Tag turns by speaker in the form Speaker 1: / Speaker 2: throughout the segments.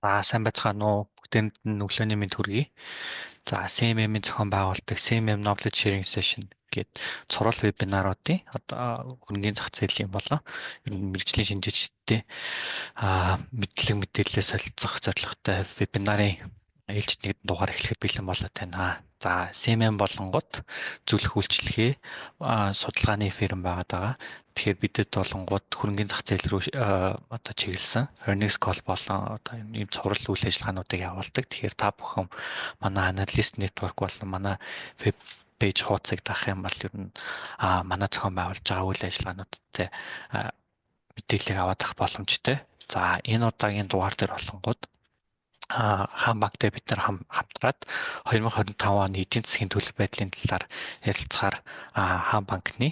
Speaker 1: За, сайн байцгаана уу? Бүгдээрэнд нь өглөөний мэнд хүргэе. За, CMM-ийн зохион байгуулдаг CMM Knowledge Sharing Session гээд цуврал вебинаруудын одоо хөрөнгийн зах зээлийн болон ер нь мэргэжлийн шинжээчдтэй мэдлэг мэдээлэлээ солилцох зорилготой вебинарын ээлжит нэгэн дугаар эхлэхэд бэлэн болоод байна. За, CMM болонгууд зөвлөх үйлчилгээ, судалгааны фирм байгаад байгаа. Тэгэхээр бидэд болонгууд хөрөнгийн зах зээл рүү одоо чиглэсэн earnings call болон одоо ийм цуврал үйл ажиллагаануудыг явуулдаг. Тэгэхээр та бүхэн манай Analyst Network болон манай веб page хуудсыг дагах юм бол ер нь манай зохион байгуулж байгаа үйл ажиллагаануудтай мэдээллийг аваад авах боломжтой. За, энэ удаагийн дугаар дээр болонгууд Хаан банктай бид нар хамтраад 2025 оны эдийн засгийн төлөв байдлын талаар ярилцахаар Хаан банкны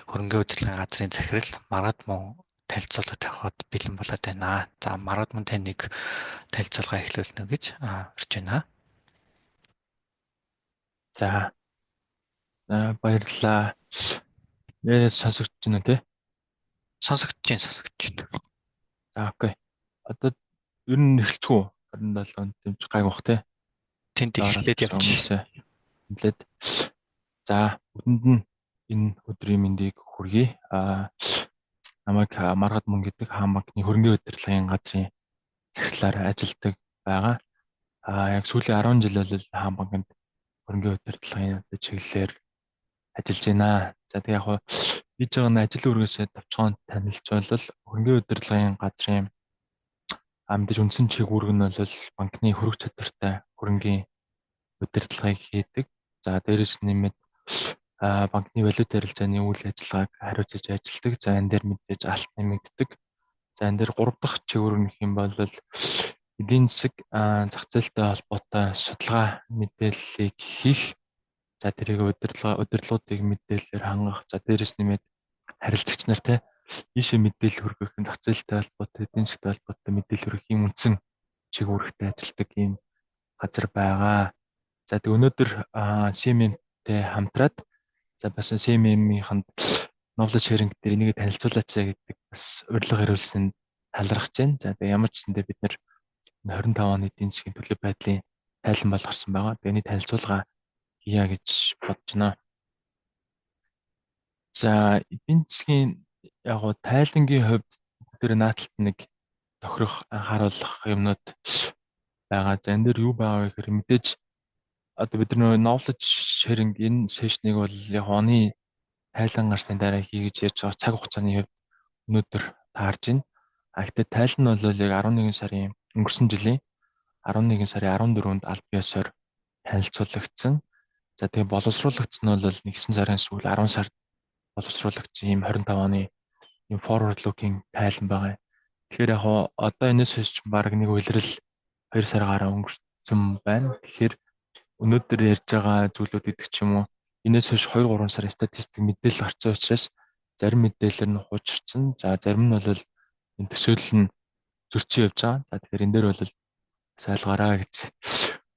Speaker 1: хөрөнгөний удирдлагын газрын захирал Маргад мөн танилцуулга тавихад бэлэн болоод байна. За, Маргад мөн таныг танилцуулга эхлүүлнэ гэж урьж байна.
Speaker 2: За. За, баярлалаа. Яриа сонсогдож байна уу, те?
Speaker 1: Сонсогдож байна, сонсогдож байна.
Speaker 2: За, okay. Одоо ер нь эхэлчих үү? 27 онд дэмж гайг бах, те.
Speaker 1: Тэнд эхлээд явчих.
Speaker 2: Эхлээд. За, бүгдэнд нь энэ өдрийн мэндийг хүргэе. Намайг Маргад мөн гэдэг, Хаан банкны хөрөнгөний удирдлагын газрын захирлаар ажилладаг байгаа. Яг сүүлийн 10 жил бол Хаан банкнд хөрөнгөний удирдлагын чиглэлээр ажиллаж байна. За, тэгээ яг хийж байгаа нь ажил үүргээсээ товчхон танилцуулбал хөрөнгөний удирдлагын газрын мэдээж үндсэн чиг үүрэг нь бол банкны хөрөх чадвартай хөрөнгийн удирдлагыг хийдэг. За, дээрэс нэмээд банкны валют харилцааны үйл ажиллагааг хариуцаж ажилладаг. За, энэ дээр мэдээж алт нэмэгддэг. За, энэ дээр гурав дахь чиг үүрэг нэх юм бол эдийн засаг зах зээлтэй холбоотой судалгаа мэдээллийг хийх. За, тэрийг удирдлага удирдлагуудыг мэдээлэлээр хангах. За, дээрэс нэмээд харилцагч нартай ийшээ мэдээлэл хүргэх, зах зээлтэй холбоотой, эдийн засгтай холбоотой мэдээлэл хүргэх ийм үндсэн чиг үүрэгтэй ажилладаг ийм газар байгаа. За, тэг өнөөдөр CMM-тэй хамтраад, за, бас CMM-ийнхэнд knowledge sharing дээр энийг танилцуулаач гэдэг бас урилга ирүүлсэн талархаж байна. За, тэг ямар ч гэсэндээ бид нэр 25 оны эдийн засгийн төлөв байдлын тайлан болгосон байгаа. Тэгээ энэ танилцуулга хийя гэж бодож байна. За, эдийн засгийн яг гоо тайлангийн хувьд тэр нааталт нэг тохирох, анхааруулах юмнууд байгаа. За, энэ дээр юу байгаа вэ гэхээр мэдээж одоо бид нар knowledge sharing энэ session ийг бол яг оны тайлан гарсны дараа хий гэж ярьж байгаа, цаг хугацааны хувьд өнөөдөр таарж байна. А гэхдээ тайлан нь бол яг 11 сарын, өнгөрсөн жилийн 11 сарын 14-нд албан ёсоор танилцуулагдсан. За, тэгээ боловсруулагдсан нь бол 9 сарын сүүл, 10 сард боловсруулагдсан ийм 25 оны ийм forward looking тайлан байгаа. Тэгэхээр яг одоо энэс хойш баг нэг улирал 2 сар гараа өнгөрсөн байна. Тэгэхээр өнөөдөр ярьж байгаа зүйлүүд гэдэг ч юм уу, энэс хойш 2 3 сар статистик мэдээлэл гарсан учраас зарим мэдээлэл нь хуучирсан. За, зарим нь бол энэ төсөөлөл нь зөрчиж явж байгаа. За, тэгэхээр энэ дээр бол сайлгаараа гэж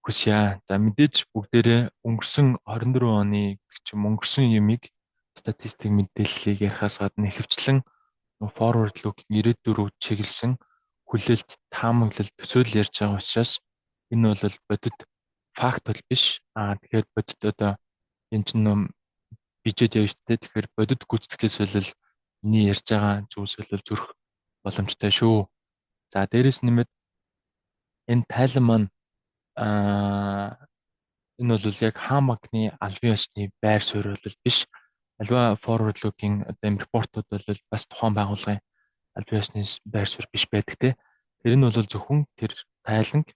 Speaker 2: хүсье. За, мэдээж бүгдээрээ өнгөрсөн 24 оны гэх юм, өнгөрсөн юмыг, статистик мэдээллийг ярихаас гадна ихэвчлэн forward looking, ирээдүй рүү чиглэсэн хүлээлт, таамаглал, төсөөлөл ярьж байгаа учраас энэ бол бодит факт бол биш. Тэгэхээр бодит одоо энэ чинь нөм бижээд явж шүү дээ. Тэгэхээр бодит гүйцэтгэлээс бол миний ярьж байгаа зүйлс бол зөрөх боломжтой шүү. За, дээрэс нэмээд энэ тайлан маань энэ бол яг Хаан банкны албан ёсны байр суурь бол биш. Аливаа forward looking одоо юм report ууд бол бас тухайн байгууллагын албан ёсны байр суурь биш байдаг, те. Тэр нь бол зөвхөн тэр тайланг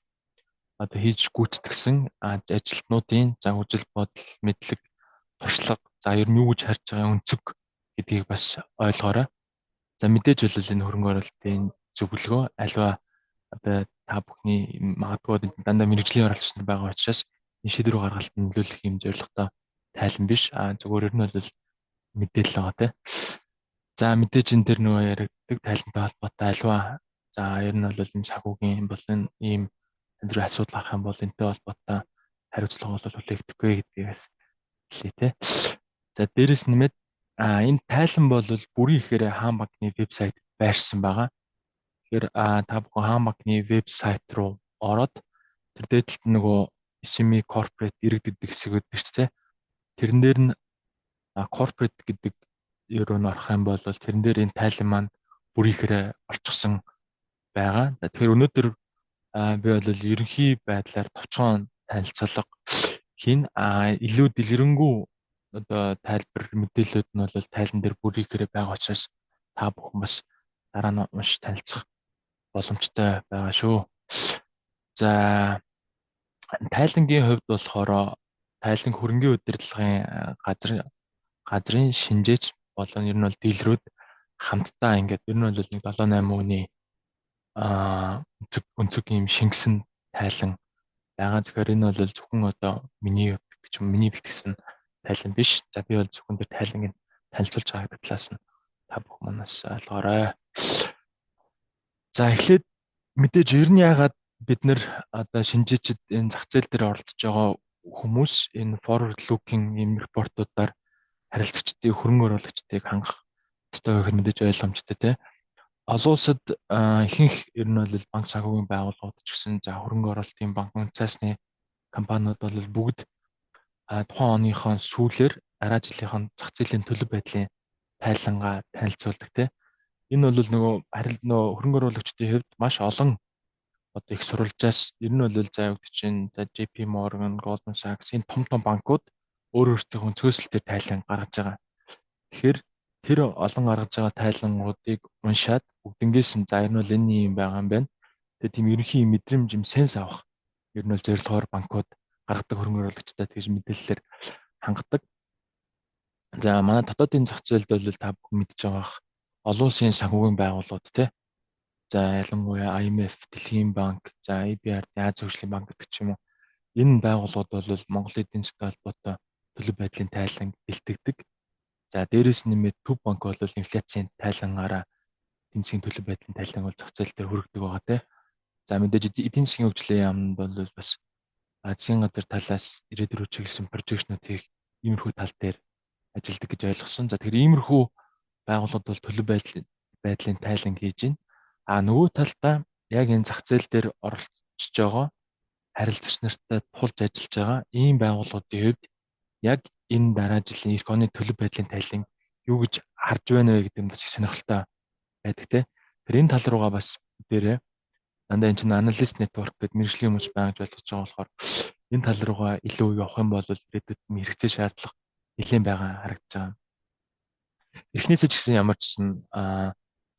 Speaker 2: одоо хийж гүйцэтгэсэн ажилтнуудын, за, үзэл бодол, мэдлэг, туршлага, за, ер нь юу гэж харж байгаа өнцөг гэдгийг бас ойлгоорой. За, мэдээж бол энэ хөрөнгө оруулалтын зөвлөгөө аливаа одоо та бүхний магадгүй дандаа мэргэжлийн оролцогч нар байгаа учраас энэ шийдвэр гаргалтанд нөлөөлөх юм зорилготой тайлан биш. Зүгээр ер нь бол мэдээлэл байгаа, тий. За, мэдээж энэ төр нөгөө яригддаг тайлантай холбоотой аливаа, за, ер нь бол энэ санхүүгийн болон ийм энэ төрлийн асуудал гарах юм бол энэтэй холбоотой хариуцлага бол хүлээгдэхгүй гэдгийг бас хэлье, те. За, дээрэс нэмээд энэ тайлан бол бүрийн ихээр Хаан банкны вебсайт байршсан байгаа. Тэгэхээр Тэгэхээр та бүхэн Хаан банкны вебсайт руу ороод тэр дээд талд нөгөө SME corporate иргэд гэдэг хэсэг өгдөг шүү дээ. Тэрэн дээр нь corporate гэдэг руу нь орох юм бол тэрэн дээр энэ тайлан маань бүрийхээрээ орчихсон байгаа. Тэгэхээр өнөөдөр би бол ерөнхий байдлаар товчхон танилцуулга хийн. Илүү дэлгэрэнгүй одоо тайлбар мэдээлэлүүд нь бол тайлан дээр бүрийхээрээ байгаа учраас та бүхэн бас дараа нь унш танилцах боломжтой байгаа шүү. За, тайлангийн хувьд болохоор тайлан хөрөнгийн удирдлагын газрын шинжээч болон ер нь бол dealer үүд хамтдаа ингээд ер нь бол нэг 7 8 өний өнцөг юм шингэсэн тайлан байгаа. Тэгэхээр энэ бол зөвхөн одоо миний гэдэг ч юм, миний бэлтгэсэн тайлан биш. За, би бол зөвхөн тэр тайлангийг танилцуулж байгаа гэдэг талаас нь та бүхэн манаас ойлгоорой. За, эхлээд мэдээж ер нь яагаад бид нэр одоо шинжээчд, энэ зах зээл дээр оролцож байгаа хүмүүс энэ forward looking ийм report уудаар харилцагчдыг, хөрөнгө оруулагчдыг хангах ёстой гэхээр мэдээж ойлгомжтой, тий. Олон улсад ихэнх ер нь бол банк, санхүүгийн байгууллагууд ч гэсэн, за, хөрөнгө оруулалтын банк, үнэ цаасны компаниуд бол бүгд тухайн оныхоо сүүлээр дараа жилийнхэн зах зээлийн төлөв байдлын тайлангаа танилцуулдаг, тий. Энэ бол нөгөө нөгөө хөрөнгө оруулагчдын хувьд маш олон одоо их сурвалжаас ер нь бол, за, юу гэдэг чинь, за, JP Morgan, Goldman Sachs энэ том том банкуд өөр өөрсдийнхөө өнцгөөсөлтөөр тайлан гаргаж байгаа. Тэгэхээр тэр олон гаргаж байгаа тайлангуудыг уншаад бүгднгээс нь, за, ер нь бол энэ юм байгаа юм байна. Тэгээ тийм ерөнхий мэдрэмж юм sense авах ер нь бол зорилгоор банкуд гаргадаг, хөрөнгө оруулагчдад тэгж мэдээллээр хангадаг. За, манай дотоодын зах зээлд бол та бүхэн мэдж байгаа олон улсын санхүүгийн байгууллагууд, те. За, ялангуяа IMF, Дэлхийн банк, за, EBRD, Ази хөгжлийн банк гэдэг ч юм уу. Энэ байгууллагууд бол Монголын эдийн засгтай холбоотой төлөв байдлын тайлан бэлтгэдэг. За, дээрээс нэмээд Төв банк бол инфляцийн тайлангаараа эдийн засгийн төлөв байдлын тайлан бол зах зээл дээр хүргэдэг байгаа, те. За, мэдээж эдийн засгийн хөгжлийн яамд бол бас засгийн газар талаас ирээдүйн рүү чиглэсэн projection ууд хийх иймэрхүү тал дээр ажилладаг гэж ойлгосон. За, тэгэхээр иймэрхүү байгууллагууд бол төлөв байдлын тайлан хийж байна. А нөгөө талдаа яг энэ зах зээл дээр оролцож байгаа харилцагч нартай тулж ажиллаж байгаа ийм байгууллагуудын хувьд яг энэ дараа жилийн эх оны төлөв байдлын тайлан юу гэж харж байна вэ гэдэг нь бас их сонирхолтой байдаг, те. Тэр энэ тал руугаа бас дээрээ дандаа энэ чинь analyst network гэдэг мэргэжлийн хүмүүс байгаа гэж ойлгож байгаа болохоор энэ тал руугаа илүү явах юм бол ирээдүйд хэрэгцээ шаардлага нэлээд байгаа харагдаж байгаа. Эхнээсээ ч гэсэн ямар ч гэсэн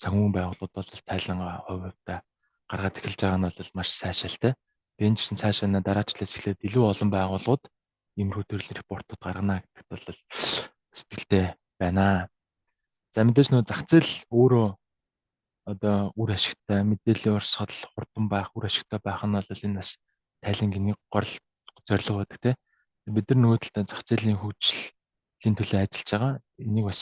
Speaker 2: санхүүгийн байгууллагууд бол тайлангаа хувь хувьдаа гаргаад эхэлж байгаа нь бол маш сайшаалтай. Тэгээ энэ ч гэсэн цаашаа дараачлаас эхлээд илүү олон байгууллагууд иймэрхүү төрлийн report ууд гаргана гэдэгт бол сэтгэлтэй байна. За, мэдээж нөө зах зээл өөрөө одоо үр ашигтай, мэдээллийн урсгал хурдан байх, үр ашигтай байх нь бол энэ бас тайлангийн нэг гол зорилго байдаг, тийм. Бид нар нөгөө талдаа зах зээлийн хөгжлийн төлөө ажиллаж байгаа. Энийг бас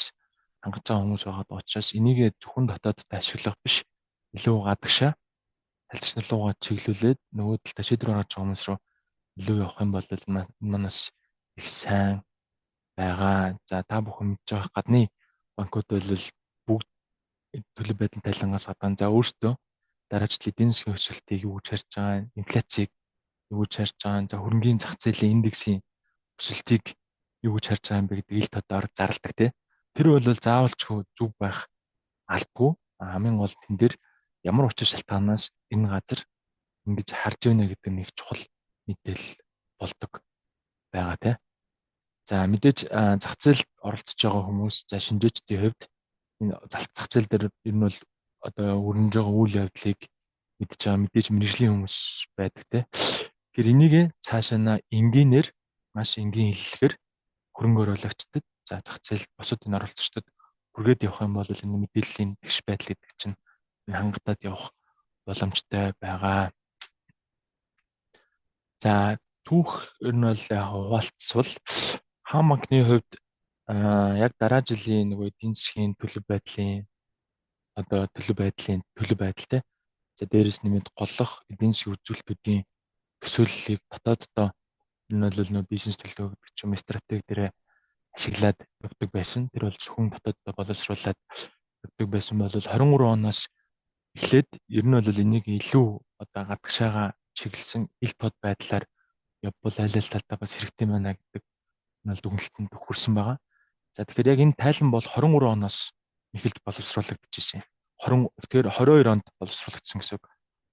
Speaker 2: хангаж байгаа хүмүүс байгаа учраас энийг зөвхөн дотоодод ашиглах биш, илүү гадагшаа харилцагч нар руугаа чиглүүлээд нөгөө талдаа шийдвэр гаргаж байгаа хүмүүс рүү илүү явах юм бол манаас их сайн байгаа. За, та бүхэн мэдж байгаа гадны банкуд бол бүгд төлөв байдлын тайлангаас гадна, за, өөрсдөө дараа жилийн эдийн засгийн өсөлтийг юу гэж харж байгаа, инфляцийг юу гэж харж байгаа, за, хөрөнгийн зах зээлийн индексийн өсөлтийг юу гэж харж байгаа юм бэ гэдэг ил тодор зарладаг, тий. Тэр бол заавалчгүй зөв байх албагүй. Хамгийн гол тэн дээр ямар учир шалтгаанаас энэ газар ингэж харж байна гэдэг нэг чухал мэдээлэл болдог байгаа, тий. За, мэдээж зах зээлд оролцож байгаа хүмүүс, за, шинжээчдийн хувьд энэ зах зээл дээр ер нь бол одоо өрнөж байгаа үйл явдлыг мэдж байгаа мэдээж мэргэжлийн хүмүүс байдаг, те. Тэгэхээр энийг цаашаа энгийнээр, маш энгийн хэллэгээр хөрөнгө оруулагчдад, за, зах зээлд бусад энэ оролцогчдод хүргээд явах юм бол энэ мэдээллийн тэгш байдал гэдэг чинь хангалтад явах боломжтой байгаа. За, түүх ер нь бол яг хуваалцвал Хаан банкны хувьд яг дараа жилийн нөгөө эдийн засгийн төлөв байдлын одоо төлөв байдлын төлөв байдал, те. За, дээрэс нэмээд голлох эдийн засгийн үзүүлэлтүүдийн төсөөллийг дотооддоо энэ бол нөгөө бизнес төлөв гэдэг ч юм, стратеги дээрээ ашиглаад явдаг байсан. Тэр бол зөвхөн дотооддоо боловсруулад явдаг байсан бол 23 оноос Эхлээд ер нь бол энийг илүү одоо гадагшаага чиглэсэн ил тод байдлаар явбал аль аль талдаа бас хэрэгтэй байна гэдэг нь бол дүгнэлтэнд хүрсэн байгаа. За, тэгэхээр яг энэ тайлан бол 23 оноос эхэлж боловсруулагдчихжээ. 20, тэгэхээр 22 онд боловсруулагдсан гэсэн үг.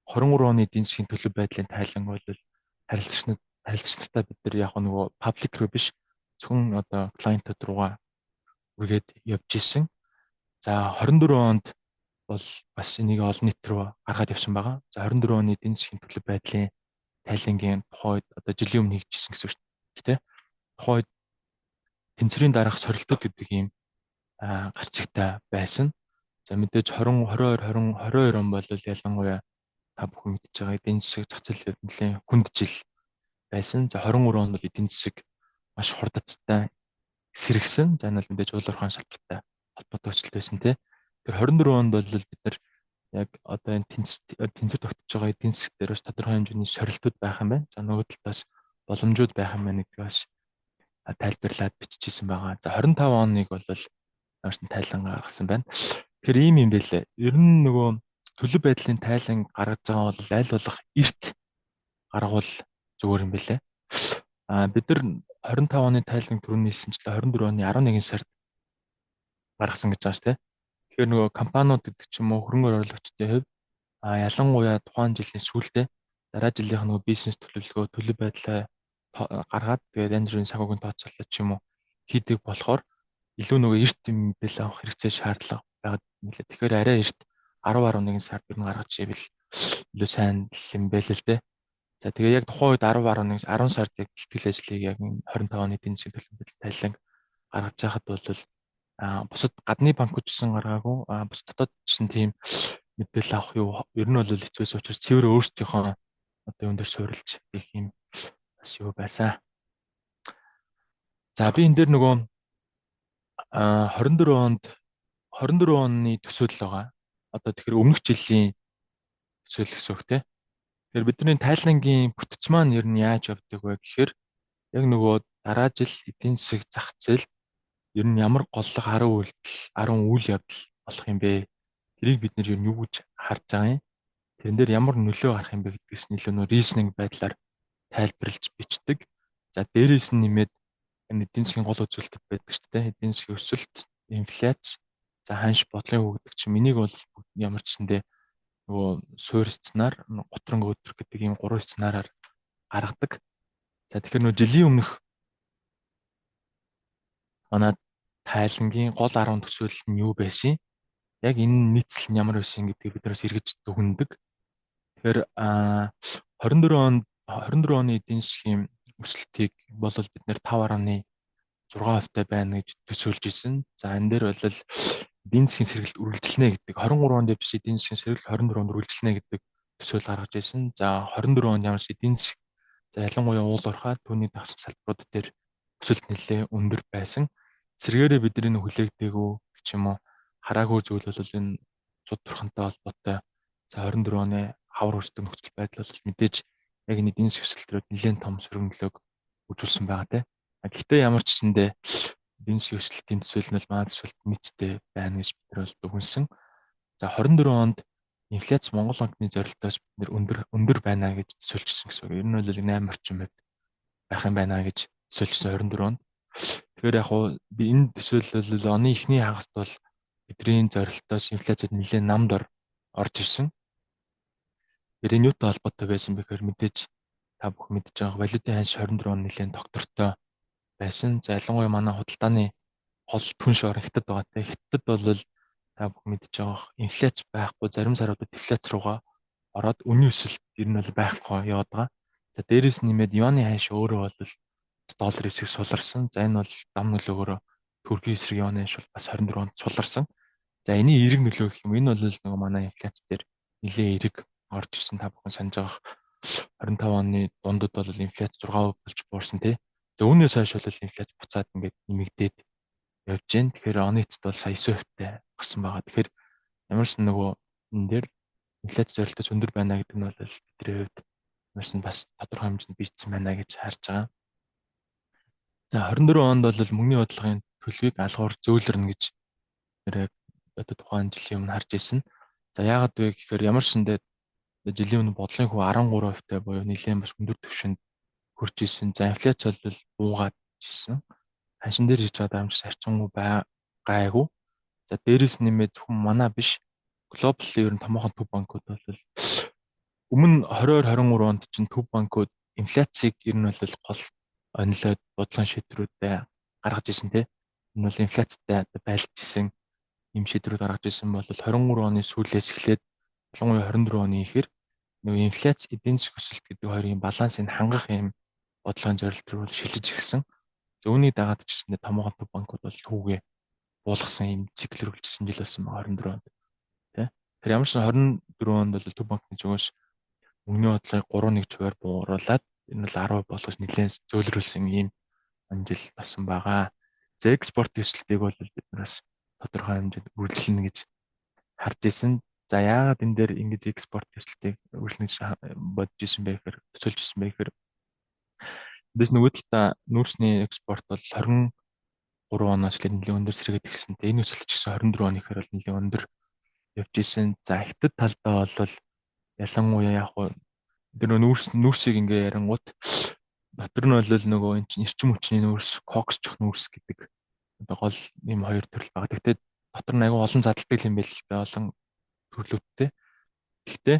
Speaker 2: 23 оны эдийн засгийн төлөв байдлын тайлан бол харилцагч нартаа бид нар яг нөгөө public руу биш, зөвхөн одоо клиентууд руугаа үргээд явж исэн. За, 24 онд бол бас энийг олон нийт рүү гаргаад явсан байгаа. За, 24 оны эдийн засгийн төлөв байдлын тайлангийн тухайд одоо жилийн өмнө хийжсэн гэсэн үг шүү дээ. Тухайд тэнцвэрийн дараах сорилтууд гэдэг ийм гарчигтай байсан. За, мэдээж 20 22 20 22 он бол ялангуяа та бүхэн мэдж байгаа эдийн засаг зах зээл нэлээд хүнд жил байсан. За, 23 он бол эдийн засаг маш хурдацтай сэргсэн. За, энэ бол мэдээж уул уурхайн салбартай холбоотой очлт байсан, тий. Тэр 24 онд бол бид нар яг одоо энэ тэнцвэр тогтож байгаа эдийн засаг дээр бас тодорхой хэмжээний сорилтууд байх юм байна. За, нөгөө талаас боломжууд байх юм байна гэдгийг бас тайлбарлаад биччихсэн байгаа. За, 25 оныг бол ямарсан тайлан гаргасан байна. Тэгэхээр ийм юм байлээ. Ер нь нөгөө төлөв байдлын тайлан гаргаж байгаа бол аль болох эрт гаргавал зүгээр юм байлээ. Бид нар 25 оны тайлан түрүүний хэлсэнчлээ 24 оны 11 сард гаргасан гэж байгаа шүү дээ. Тэгэхээр нөгөө компаниуд гэдэг ч юм уу, хөрөнгө оруулагчдын хувьд ялангуяа тухайн жилийн сүүлдээ дараа жилийнх нөгөө бизнес төлөвлөгөө, төлөв байдлаа гаргаад, тэгээд янз бүрийн санхүүгийн тооцоолол ч юм уу хийдэг болохоор илүү нөгөө эрт мэдээлэл авах хэрэгцээ, шаардлага байгаад юм лээ. Тэгэхээр арай эрт 10 11 сард ер нь гаргаж ивэл илүү сайн юм байл л дээ. За, тэгээ яг тухайн үед 10 11 10 сард яг бэлтгэл ажлыг яг 25 оны эдийн засгийн төлөв байдал тайлан гаргаж байхад бол бусад гадны банкуд ч гэсэн гаргаагүй, бус дотоод ч гэсэн тийм мэдээлэл авах юу ер нь бол хэцүүс учраас цэвэр өөрсдийнхөө одоо юун дээр суурилж хийх юм бас юу байсан. За, би энэ дээр нөгөө 24 онд 24 оны төсөөлөл байгаа. Одоо тэгэхээр өмнөх жилийн төсөөлөл гэсэн үг, те. Тэгэхээр бидний тайлангийн бүтэц маань ер нь яаж явдаг вэ гэхээр яг нөгөө дараа жил эдийн засаг зах зээлд ер нь ямар голлох 10 үйлдэл, 10 үйл явдал болох юм бэ? Тэрийг бид нар ер нь юу гэж харж байгаа юм? Тэрэн дээр ямар нөлөө гарах юм бэ гэдгээс нь илүү нөө reasoning байдлаар тайлбарлаж бичдэг. За, дээрээс нь нэмээд энэ эдийн засгийн гол үзүүлэлт байдаг шүү дээ. Эдийн засгийн өсөлт, инфляц, за, ханш, бодлогын хөгжил ч юм, энийг бол ямар ч гэсэндээ нөгөө суурь сценар, гутранг өдөр гэдэг ийм гурван сценараар гаргадаг. За, тэгэхээр нөгөө жилийн өмнөх манай тайлангийн гол 10 төсөөлөл нь юу байсан? Яг энэ нийцэл нь ямар байсан гэдгийг бид нараас эргэж дүгнэдэг. Тэгэхээр 24 онд 24 оны эдийн засгийн өсөлтийг бол бид нэр 5.6% байна гэж төсөөлж исэн. За, энэ дээр бол эдийн засгийн сэргэлт үргэлжилнэ гэдэг, 23 онд явж эдийн засгийн сэргэлт 24 онд үргэлжилнэ гэдэг төсөөл гаргаж ирсэн. За, 24 онд ямар ч эдийн засаг, за, ялангуяа уул уурхай, түүний дагсан салбарууд дээр өсөлт нэлээ өндөр байсан. Сэргээрээ бидний хүлээгдээгүй ч юм уу, хараагүй зүйл бол энэ зуд турхантай холбоотой, за, 24 оны хавар өрсдөг нөхцөл байдал бол мэдээж яг энэ эдийн засгийн өсөлт нэлээд том сөрөг нөлөөг үзүүлсэн байгаа, тийм. Гэхдээ ямар ч гэсэндээ эдийн засгийн өсөлтийн төсөөлөл нь бол манай төсөөлөлт нийцтэй байна гэж бид нар бол дүгнсэн. За, 24 онд инфляц Монгол банкны зорилтоос бид нэр өндөр өндөр байна гэж төсөөлчихсэн гэсэн үг. Ер нь бол 8 орчим хувь байх юм байна гэж төсөөлчихсэн 24 онд. Тэгэхээр яг уу би энэ төсөөлөл бол оны эхний хагаст бол бидний зорилтоос инфляцид нэлээд нам дор орж ирсэн. Тэр энэ юутай холбоотой байсан бэ гэхээр мэдээж та бүхэн мэдж байгаа валютын ханш 24 он нэлээд доктортой байсан. За, ялангуяа манай худалдааны гол түнш орон Хятад байгаа, те. Хятад бол та бүхэн мэдж байгаа инфляц байхгүй, зарим саруудад дефляц руугаа ороод үнийн өсөлт ер нь бол байхгүй яваад байгаа. За, дээрэс нэмээд юаны ханш өөрөө бол доллар эсрэг суларсан. За, энэ бол дам нөлөөгөөр Туркийн эсрэг юаны ханш бол бас 24 онд суларсан. За, энэний эерэг нөлөө гэх юм, энэ бол нөгөө манай инфляц дээр нэлээд эерэг орж ирсэн. Та бүхэн санаж байгаа 25 оны дундад бол инфляц 6% болж буурсан, тий. За, үүнээс хойш бол инфляц буцаад ингээд нэмэгдээд явж байна. Тэгэхээр оны эцэст бол сая 9% тай гарсан байгаа. Тэгэхээр ямар ч нөгөө энэ дээр инфляц зорилтоос өндөр байна гэдэг нь бол бидний хувьд ямарсан бас тодорхой хэмжээнд бийцсэн байна гэж харж байгаа. За, 24 онд бол мөнгөний бодлогын төлөвийг алгуур зөөлрөнө гэж нэрээ одоо тухайн жилийн өмнө харж ирсэн. За, яагаад вэ гэхээр ямар ч сандаа жилийн өмнө бодлогын хүү 13% буюу нэлээд бас өндөр түвшинд хүрч исэн. За, инфляц бол буугаад ирсэн. Ханшин дээр хийж байгаа дамжс харьцангуй гайгүй. За, дээрэс нэмээд зөвхөн манай биш, global ер нь томоохон төв банкуд бол өмнө 22 23 онд чинь төв банкуд инфляцийг ер нь бол гол онилоод бодлогын шийдвэрүүдээ гаргаж ирсэн, тий. Энэ бол инфляцтай байлж исэн юм шийдвэрүүд гаргаж ирсэн бол 23 оны сүүлээс эхлээд, ялангуяа 24 оны ихээр нөгөө инфляц, эдийн засгийн өсөлт гэдэг хоёрын балансыг хангах юм бодлогын зорилт руу шилжиж эхэлсэн. За, үүнийг дагаад ч гэсэндээ томоохон төв банкуд бол хүүгээ буулгасан юм цикл үргэлжилсэн жил болсон байгаа 24 онд. Тэ. Тэр ямар ч 24 онд бол төв банкны зүгээс мөнгөний бодлогыг 3.1% бууруулад энэ бол 10% болгож нэлээд зөөлрүүлсэн ийм жил болсон байгаа. За, экспорт өсөлтийг бол бид нараас тодорхой хэмжээнд үргэлжлэнэ гэж харж исэн. За, яагаад энэ дээр ингэж экспорт өсөлтийг үргэлжлэнэ гэж бодож исэн бэ гэхээр, төсөөлж исэн бэ гэхээр эндээс нөгөө талдаа нүүрсний экспорт бол 23 оноос эхлээд нэлээд өндөр сэргээд эхэлсэн. Энэ өсөлт ч гэсэн 24 оны ихээр бол нэлээд өндөр явж исэн. За, хятад талдаа бол ялангуяа яг хуу тэр нүүрсийг ингээ ярангууд дотор нь бол нөгөө эн чинь эрчим хүчний нүүрс, коксчих нүүрс гэдэг одоо гол ийм хоёр төрөл байгаа. Гэхдээ дотор нь айгүй олон задалдаг юм байл л да, олон төрлүүдтэй. Гэхдээ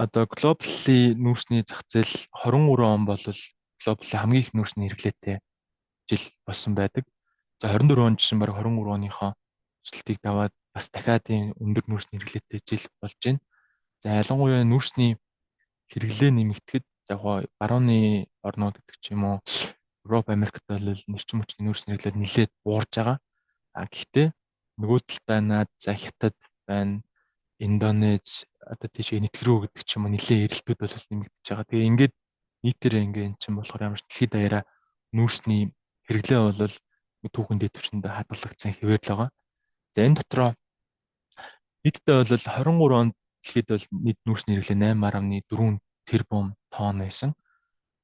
Speaker 2: одоо globally нүүрсний зах зээл 23 он бол globally хамгийн их нүүрсний хэрэглээтэй жил болсон байдаг. За, 24 он гэсэн баг 23 оныхоо өсөлтийг даваад бас дахиад ийм өндөр нүүрсний хэрэглээтэй жил болж байна. За, ялангуяа нүүрсний хэрэглээ нэмэгдэхэд за яг барууны орнууд гэдэг ч юм уу, Европ, Америкт бол эрчим хүчний нүүрсний хэрэглээ нэлээд буурж байгаа. А гэхдээ нөгөө талдаа наад за Хятад байна, Индонез, одоо тийш нэгтгэрүү гэдэг ч юм уу, нэлээд эрэлтүүд бол нэмэгдэж байгаа. Тэгээ ингээд нийтээрээ ингээд эн чинь болохоор ямар ч дэлхийд даяараа нүүрсний хэрэглээ бол түүхэн дээд түвшинд хадгалагдсан хэвээр л байгаа. За, энэ дотроо нийтдээ бол 23 онд дэлхийд бол нийт нүүрсний хэрэглээ 8.4 тэрбум тонн байсан.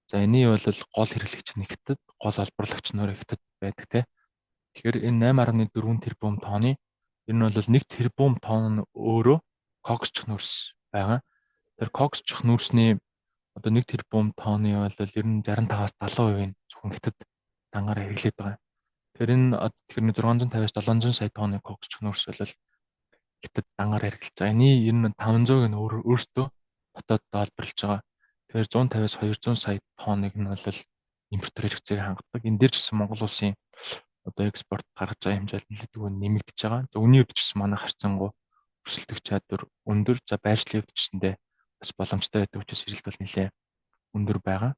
Speaker 2: За, энэний бол гол хэрэглэгч нь Хятад, гол олборлагч нь Хятад байдаг те. Тэгэхээр энэ 8.4 тэрбум тонны ер нь бол 1 тэрбум тонн нь өөрөө коксчих нүүрс байгаа. Тэр коксчих нүүрсний одоо 1 тэрбум тонны бол ер нь 65-аас 70% нь зөвхөн Хятад дангаараа хэрэглээд байгаа. Тэр энэ тэгэхээр 650-аас 700 сая тонны коксчих нүүрс бол Хятад дангаар хэрэглэж байгаа. Энийн ер нь 500-ыг нь өөртөө дотоод олборлож байгаа. Тэгэхээр 150-аас 200 сая тонныг нь бол импортоор хэрэгцээг хангадаг. Энэ дээр ч гэсэн Монгол улсын одоо экспорт гаргаж байгаа хэмжээ нэлээдгүй нэмэгдэж байгаа. За, үнийн хувьд ч гэсэн манай харьцангуй өрсөлдөх чадвар өндөр. За, байршлын хувьд ч гэсэндээ бас боломжтой байдаг учраас эрэлт бол нэлээ өндөр байгаа.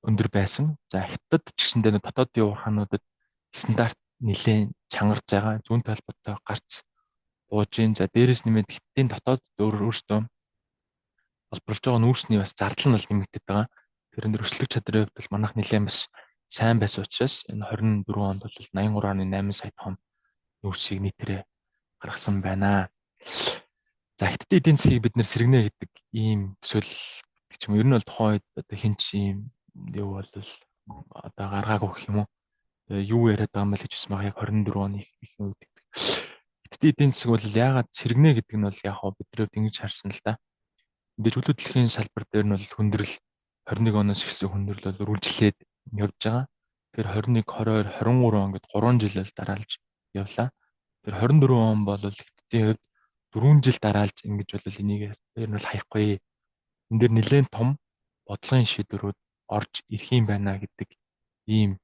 Speaker 2: Өндөр байсан. За, Хятад ч гэсэндээ дотоодын уурхаануудад стандарт нэлээд чангарч байгаа. Зүүнтэй холбоотой гарц бууж гин. За, дээрэс нэмээд Хятадын дотоод өөрөөсөө олборлож байгаа нүүрсний бас зардал нь бол нэмэгдээд байгаа. Тэр энэ өрсөлдөх чадрын хувьд бол манайх нэлээд бас сайн байсан учраас энэ 24 онд бол 83.8 сая тонн нүүрсийг нийтээрээ гаргасан байна. За, Хятадын эдийн засгийг бид нэр сэргэнэ гэдэг ийм төсөөл гэдэг ч юм уу. Ер нь бол тухайн үед одоо хэн ч ийм юу бол одоо гаргаагүй гэх юм уу. Юу яриад байгаа юм бэ гэж хэлсэн байгаа яг 24 оны ихэнх үед гэдэг. Хятадын эдийн засаг бол яагаад сэргэнэ гэдэг нь бол яг хоо бидний хувьд ингэж харсан л да. Мэдээж үл хөдлөхийн салбар дээр нь бол хүндрэл 21 оноос эхэлсэн хүндрэл бол үргэлжлээд явж байгаа. Тэгэхээр 21, 22, 23 он гэд 3 жил л дараалж явлаа. Тэр 24 он бол Хятадын хувьд 4 жил дараалж ингэж бол энийг ер нь бол хаяхгүй. Энэ дээр нэлээд том бодлогын шийдвэрүүд орж ирэх юм байна гэдэг ийм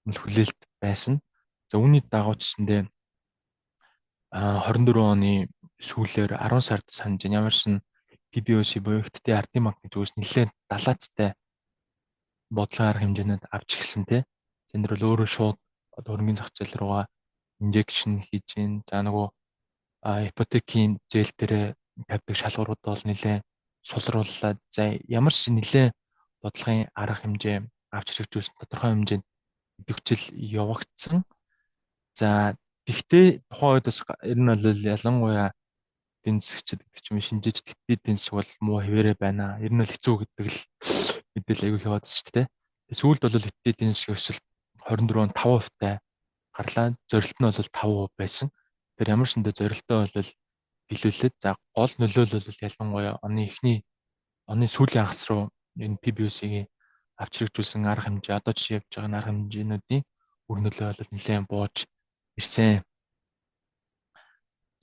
Speaker 2: хүлээлт байсан. За, үүний дагуу ч гэсэндээ 24 оны сүүлээр 10 сард санаж ямарсан PBOC буюу Хятадын ардын банкны зүгээс нэлээд далаацтай бодлогын арга хэмжээнүүд авч эхэлсэн тий. Тэнд бол өөрөө шууд одоо хөрөнгөний зах зээл рүүгээ injection хийж гин. За, нөгөө ипотекийн зээл дээрээ тавьдаг шалгуурууд бол нэлээд сулрууллаа. За, ямар ч нэлээд бодлогын арга хэмжээ авч хэрэгжүүлсэн, тодорхой хэмжээнд идэвхжил явагдсан. За, тэгтээ тухайн үед бас ер нь бол ялангуяа эдийн засгчид гэдэг ч юм уу, шинжээч эдийн засаг бол муу хэвээрээ байна. Ер нь бол хэцүү гэдэг л мэдээлэл аягүй яваад шүү дээ. Сүүлд бол эдийн засгийн өсөлт 24 он 5% таа гарлаа. Зорилт нь бол 5% байсан. Тэр ямар ч үндэ зорилтоо бол Биелүүлээд, за, гол нөлөөлөл бол ялангуяа оны эхний, оны сүүлийн хагас руу энэ PBOC-ийн авч хэрэгжүүлсэн арга хэмжээ, одоо жишээ явж байгаа арга хэмжээнүүдийн үр нөлөө бол нэлээд бууж ирсэн.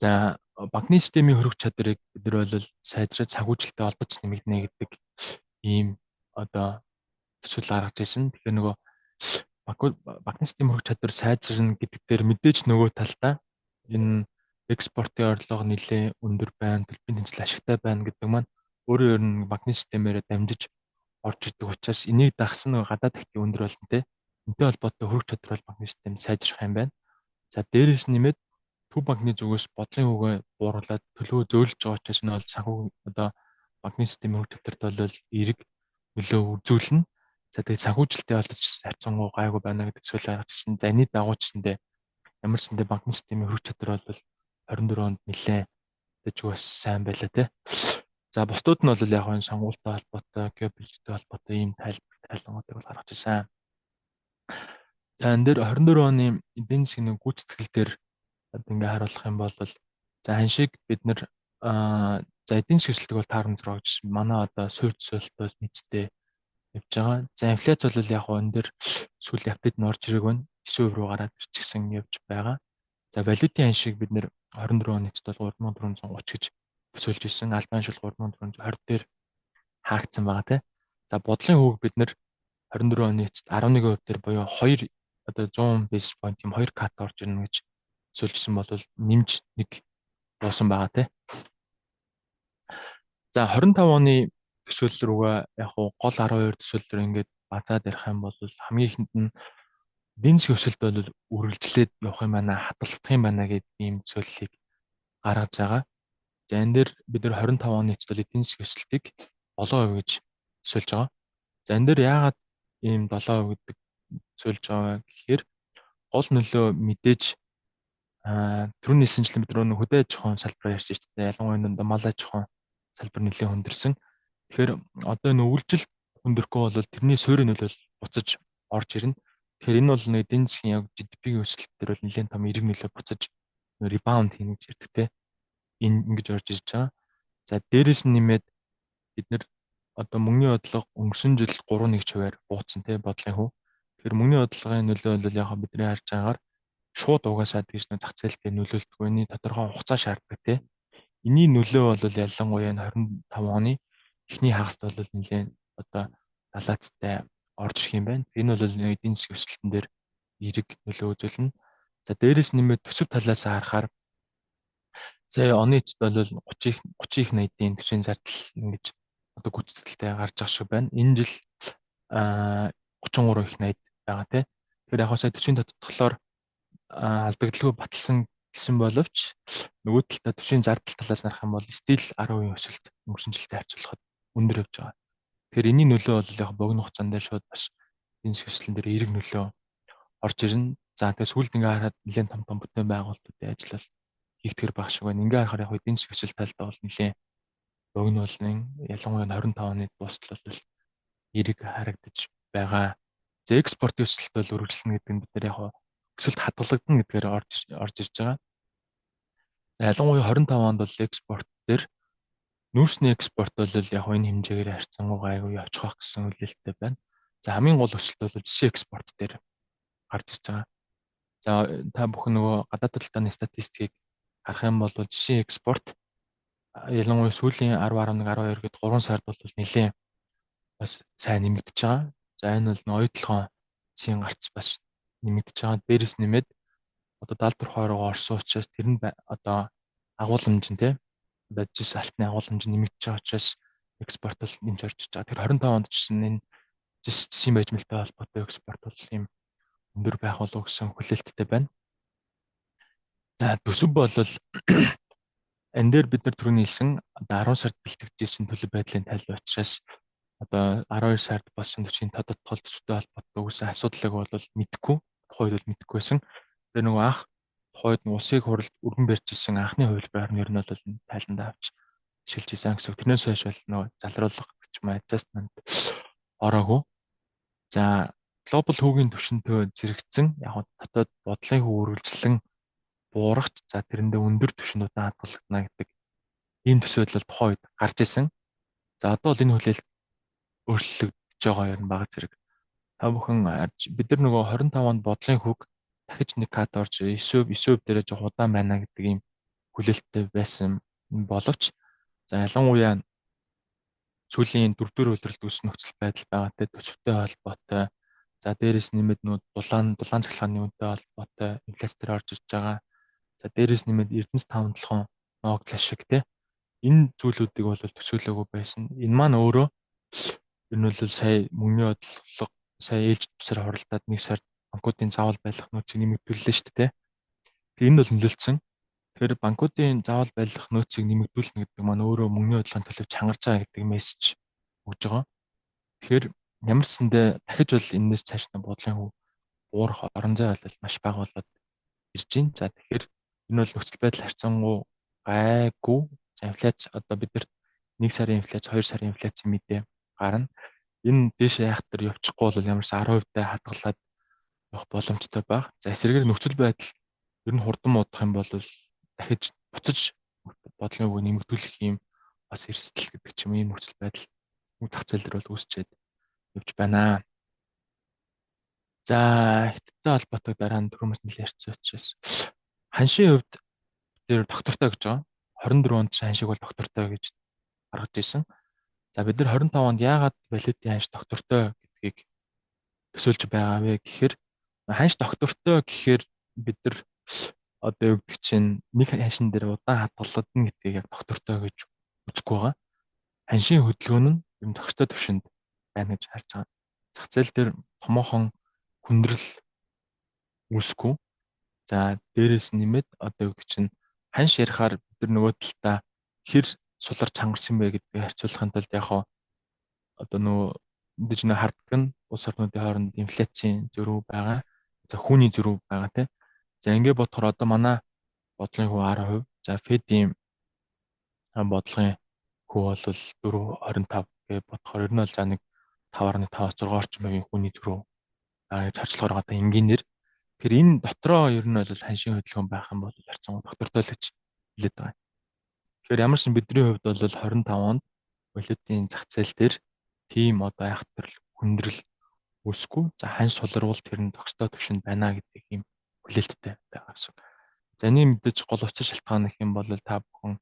Speaker 2: За, банкны системийн хөрөх чадварыг бид нар бол сайжраад санхүүжилттэй олдож нэмэгдэнэ гэдэг ийм одоо төсөл гаргаж ирсэн. Тэгэхээр нөгөө банкны систем хөрөх чадвар сайжирна гэдэг дээр мэдээж нөгөө талдаа энэ экспортын орлого нэлээд өндөр байна, төлбөрийн тэнцэл ашигтай байна гэдэг маань өөрөө ер нь банкны системээрээ дамжиж орж ирдэг учраас энийг дагсан нөгөө гадаад актив өндөр болно те. Энтэй холбоотой хөрөх чадвар бол банкны систем сайжрах юм байна. За, дээрээс нэмээд Төв банкны зүгээс бодлогын хүүгээ бууруулад төлөвөө зөөлөж байгаа учраас энэ бол санхүү одоо банкны системийн хөрөх чадварт бол эерэг нөлөө үзүүлнэ. За, тэгээд санхүүжилтээ бол харьцангуй гайгүй байна гэдэг зүйл гаргаж ирсэн. За, энэний дагуу ч гэсэндээ ямар ч гэсэндээ банкны системийн хөрөх чадвар бол 24 онд нэлээд дэж бас сайн байлаа те. За, бусдууд нь бол яг энэ сонгуультай холбоотой, геополитиктэй холбоотой ийм тайлбар тайлангуудыг бол гаргаж ирсэн. За, энэ дээр 24 оны эдийн засгийн гүйцэтгэл дээр одоо ингээ харуулах юм бол, за, ханшиг бид нэр за, эдийн засгийн өсөлтийг бол таарамж руу гэж манай одоо суурь төсөөлөлт бол нийтдээ явж байгаа. За, инфляц бол яг энэ дээр сүүлийн update нь орж ирээг байна. 9% руу гараад ирчихсэн явж байгаа. За, валютын ханшиг бид нэр 24 оны эцэст бол 3430 гэж төсөөлж ирсэн. Албан ханш бол 3420 дээр хаагдсан байгаа тий. За, бодлогын хүүг бид нэр 24 оны эцэст 11% дээр буюу 2 одоо 100 basis point юм 2 cut орж ирнэ гэж төсөөлжсэн бол нэмж нэг буусан байгаа тий. За, 25 оны төсөөлөл рүүгээ яг уу гол 12 төсөөллөөр ингээд базаад ярих юм бол хамгийн ихэнд нь эдийн засгийн өсөлт бол үргэлжлээд явах юм байна, хадгалагдах юм байна гэдэг ийм төсөөллийг гаргаж байгаа. За, энэ дээр бид нар 25 оны эцэст бол эдийн засгийн өсөлтийг 7% гэж төсөөлж байгаа. За, энэ дээр яагаад ийм 7% гэдэг төсөөлж байгаа вэ гэхээр гол нөлөө мэдээж түрүүний хэлсэнчлэн бид нар хөдөө аж ахуйн салбараар ярьсан шүү дээ. Ялангуяа энэ мал аж ахуйн салбар нэлээд хүндэрсэн. Тэгэхээр одоо энэ үргэлжил хүндрэхгүй бол тэрний суурийн нөлөө буцаж орж ирнэ. Тэгэхээр энэ бол нэг эдийн засгийн яг GDP-ийн өсөлт дээр бол нэлээд том эерэг нөлөө буцаж rebound хийнэ гэж ярьдаг те. Энэ ингэж орж ирж байгаа. За, дээрэс нь нэмээд бид нар одоо мөнгөний бодлого өнгөрсөн жил 3.1 хувиар бууцсан те, бодлогын хүү. Тэгэхээр мөнгөний бодлогын нөлөө бол яг бидний харж байгаагаар шууд угаасаа тэгж нэг зах зээлтэй нөлөөлдөг. Энэний тодорхой хугацаа шаарддаг те. Энийн нөлөө бол ялангуяа энэ 25 оны эхний хагаст бол нэлээд одоо далаацтай орж ирэх юм байна. Энэ бол эдийн засгийн өсөлтөн дээр эерэг нөлөө үзүүлнэ. За, дээрэс нэмээд төсөв талаас харахаар сая оны эцэст бол 30 их 30 их 80-ийн төсвийн зардал ингэж одоо гүйцэтгэлтэй гарч байгаа шиг байна. Энэ жил 33 их 80 байгаа тий. Тэгэхээр яг сая төсвийн тодотголоор алдагдлгүй баталсан гэсэн боловч нөгөө талдаа төсвийн зардал талаас нь харах юм бол still 10% өсөлт өнгөрсөн жилтэй харьцуулахад өндөр явж байгаа. Тэгэхээр энэний нөлөө бол яг богино хугацаанд шууд бас эдийн засгийн өсөлтөн дээр эерэг нөлөө орж ирнэ. За, тэгээ сүүлд ингээ харахад нэлээд том том бүтээн байгуулалтуудын ажил бол хийгдэхэр байх шиг байна. Ингээ харахаар яг эдийн засгийн өсөлт талдаа бол нэлээд богино болно. Ялангуяа 25 оны дуустал бол эерэг харагдаж байгаа. За, экспортын өсөлт бол үргэлжлэнэ гэдэг нь бид нар яг өсөлт хадгалагдана гэдгээр орж ирж байгаа. За, ялангуяа 25 онд бол экспорт дээр нүүрсний экспорт бол яг энэ хэмжээгээр харьцангуй гайгүй явчих байх гэсэн хүлээлттэй байна. За, хамгийн гол өсөлт бол жишээ экспорт дээр гарч ирж байгаа. За, та бүхэн нөгөө гадаад талдааны статистикийг харах юм бол жишээ экспорт ялангуяа сүүлийн 10, 11, 12 гээд 3 сард бол нэлээд бас сайн нэмэгдэж байгаа. За, энэ бол оюутлогын зээн гарц бас нэмэгдэж байгаа. Дээрээс нэмээд одоо 74 руу орсон учраас тэр нь одоо агуулмж нь те, одоо жис алтны агуулмж нэмэгдэж байгаа учраас экспорт бол нэмж орж иж байгаа. Тэр 25 онд ч гэсэн энэ жис жисийн баяжмалтай холбоотой экспорт бол ийм өндөр байх болов гэсэн хүлээлттэй байна. За, төсөв бол энэ дээр бид нар түрүүний хэлсэн одоо 10 сард бэлтгэжсэн төлөв байдлын тайлбар учраас одоо 12 сард болсон төсвийн тодотгол төсөвтэй холбоотой үүссэн асуудлыг бол мэдэхгүй, тухайд бол мэдэхгүй байсан. Тэр нөгөө анх тухайд нь улсын хуралд өргөн барьж исэн анхны хувилбараар нь ер нь бол тайландаа авч шилж исэн гэсэн. Тэрнээс хойш бол нөгөө залруулга гэж юм adjustment ороогүй. За, глобал хүүгийн түвшинтэй зэрэгцэн яг дотоод бодлогын хүү үргэлжлэн буурахч за тэрэндээ өндөр түвшинд удаан хадгалагдана гэдэг ийм төсөөлөл тухайн үед гарч исэн. За одоо бол энэ хүлээлт өөрчлөгдөж байгаа юм бага зэрэг. Та бүхэн бид нар нөгөө 25 онд бодлогын хүүг дахиж нэг кат орж 9% дээрээ жоох удаан байна гэдэг ийм хүлээлттэй байсан боловч за ялангуяа сүүлийн 4-р улиралд үүссэн нөхцөл байдал байгаа те төсөвтэй холбоотой. За дээрэс нэмээд нүүд дулаан цахилгааны үнэтэй холбоотой инфляц дээр орж ирж байгаа. За дээрэс нэмээд Эрдэнэс 5 долхон ногдол ашиг те энэ зүйлүүдийг бол төсөөлөөгүй байсан. Энэ маань өөрөө ер нь бол сая мөнгөний бодлого сая ээлж тусаар хуралдаад нэг сард банкуудын заавал байлгах нөөцийг нэмэгдүүллээ шүү дээ. Тэгээ энэ бол нөлөөлсөн. Тэгэхээр банкуудын заавал байлгах нөөцийг нэмэгдүүлнэ гэдэг маань өөрөө мөнгөний бодлогын төлөв чангарч байгаа гэдэг мессеж өгж байгаа. Тэгэхээр ямар ч сэндэ дахиж бол энэс цааш нь бодлогын хөв буурах орон зай бол маш бага болоод ирж байна. За тэгэхээр энэ бол нөхцөл байдал харьцангуй гайгүй. За инфляц одоо бидэрт 1 сарын инфляц, 2 сарын инфляцийн мэдээ гарна. Энэ дээшээ яах төр явчихгүй бол ямар ч 10% та хадгалаад явах боломжтой баг. За эсрэгээр нөхцөл байдал ер нь хурдан муудах юм бол дахиж буцаж бодлогын үгийг нэмэгдүүлэх юм бас эрсдэл гэдэг ч юм уу ийм нөхцөл байдал зах зээл дээр бол үүсчээд явж байна. За хятадтай холбоотой дараа нь түрүүмээс нэлээд ярьсан учраас ханшийн хувьд дээр доктортой гэж байгаа. 24 онд ханшиг бол доктортой гэж гаргаж ирсэн. За бид нар 25 онд яагаад валютын ханш доктортой гэдгийг төсөөлж байгаа вэ гэхээр ханш доктортой гэхээр бид нар одоо юу гэдэг чинь нэг ханшин дээр удаан хадгалагдана гэдгийг яг доктортой гэж үзэхгүй байгаа. Ханшийн хөдөлгөөн нь юм доктортой төвшөнд байна гэж харж байгаа. Зах зээл дээр томоохон хүндрэл үүсэхгүй. За дээрээс нэмээд одоо юу гэдэг чинь ханш ярихаар бид нар нөгөө талдаа хэр суларч хангарсан бэ гэдгийг харьцуулахын тулд яг хоо одоо нөгөө мэдээж нэ харддаг нь улс орнуудын хооронд инфляцийн зөрүү байгаа. За хүүний зөрүү байгаа тийм. За ингэ бодохоор одоо манай бодлогын хүү 10%. За Федийн бодлогын хүү бол 4.25 гэж бодохоор ер нь бол за нэг 5.5-аас 6 орчим хувийн хүүний зөрүү гэж харьцуулахаар одоо энгийнээр тэр энэ дотроо ер нь бол ханшийн хөдөлгөөн байх юм бол харьцангуй доктортой л гэж хэлээд байгаа. Тэгэхээр ямар ч бидний хувьд бол 25 онд валютын зах зээл дээр тийм одоо айхтар хүндрэл үүсэхгүй. За ханш суларвал тэр нь тогттой түвшинд байна гэдэг ийм хүлээлттэй байгаа гэсэн. За энэ мэдээж гол учир шалтгаан гэх юм бол та бүхэн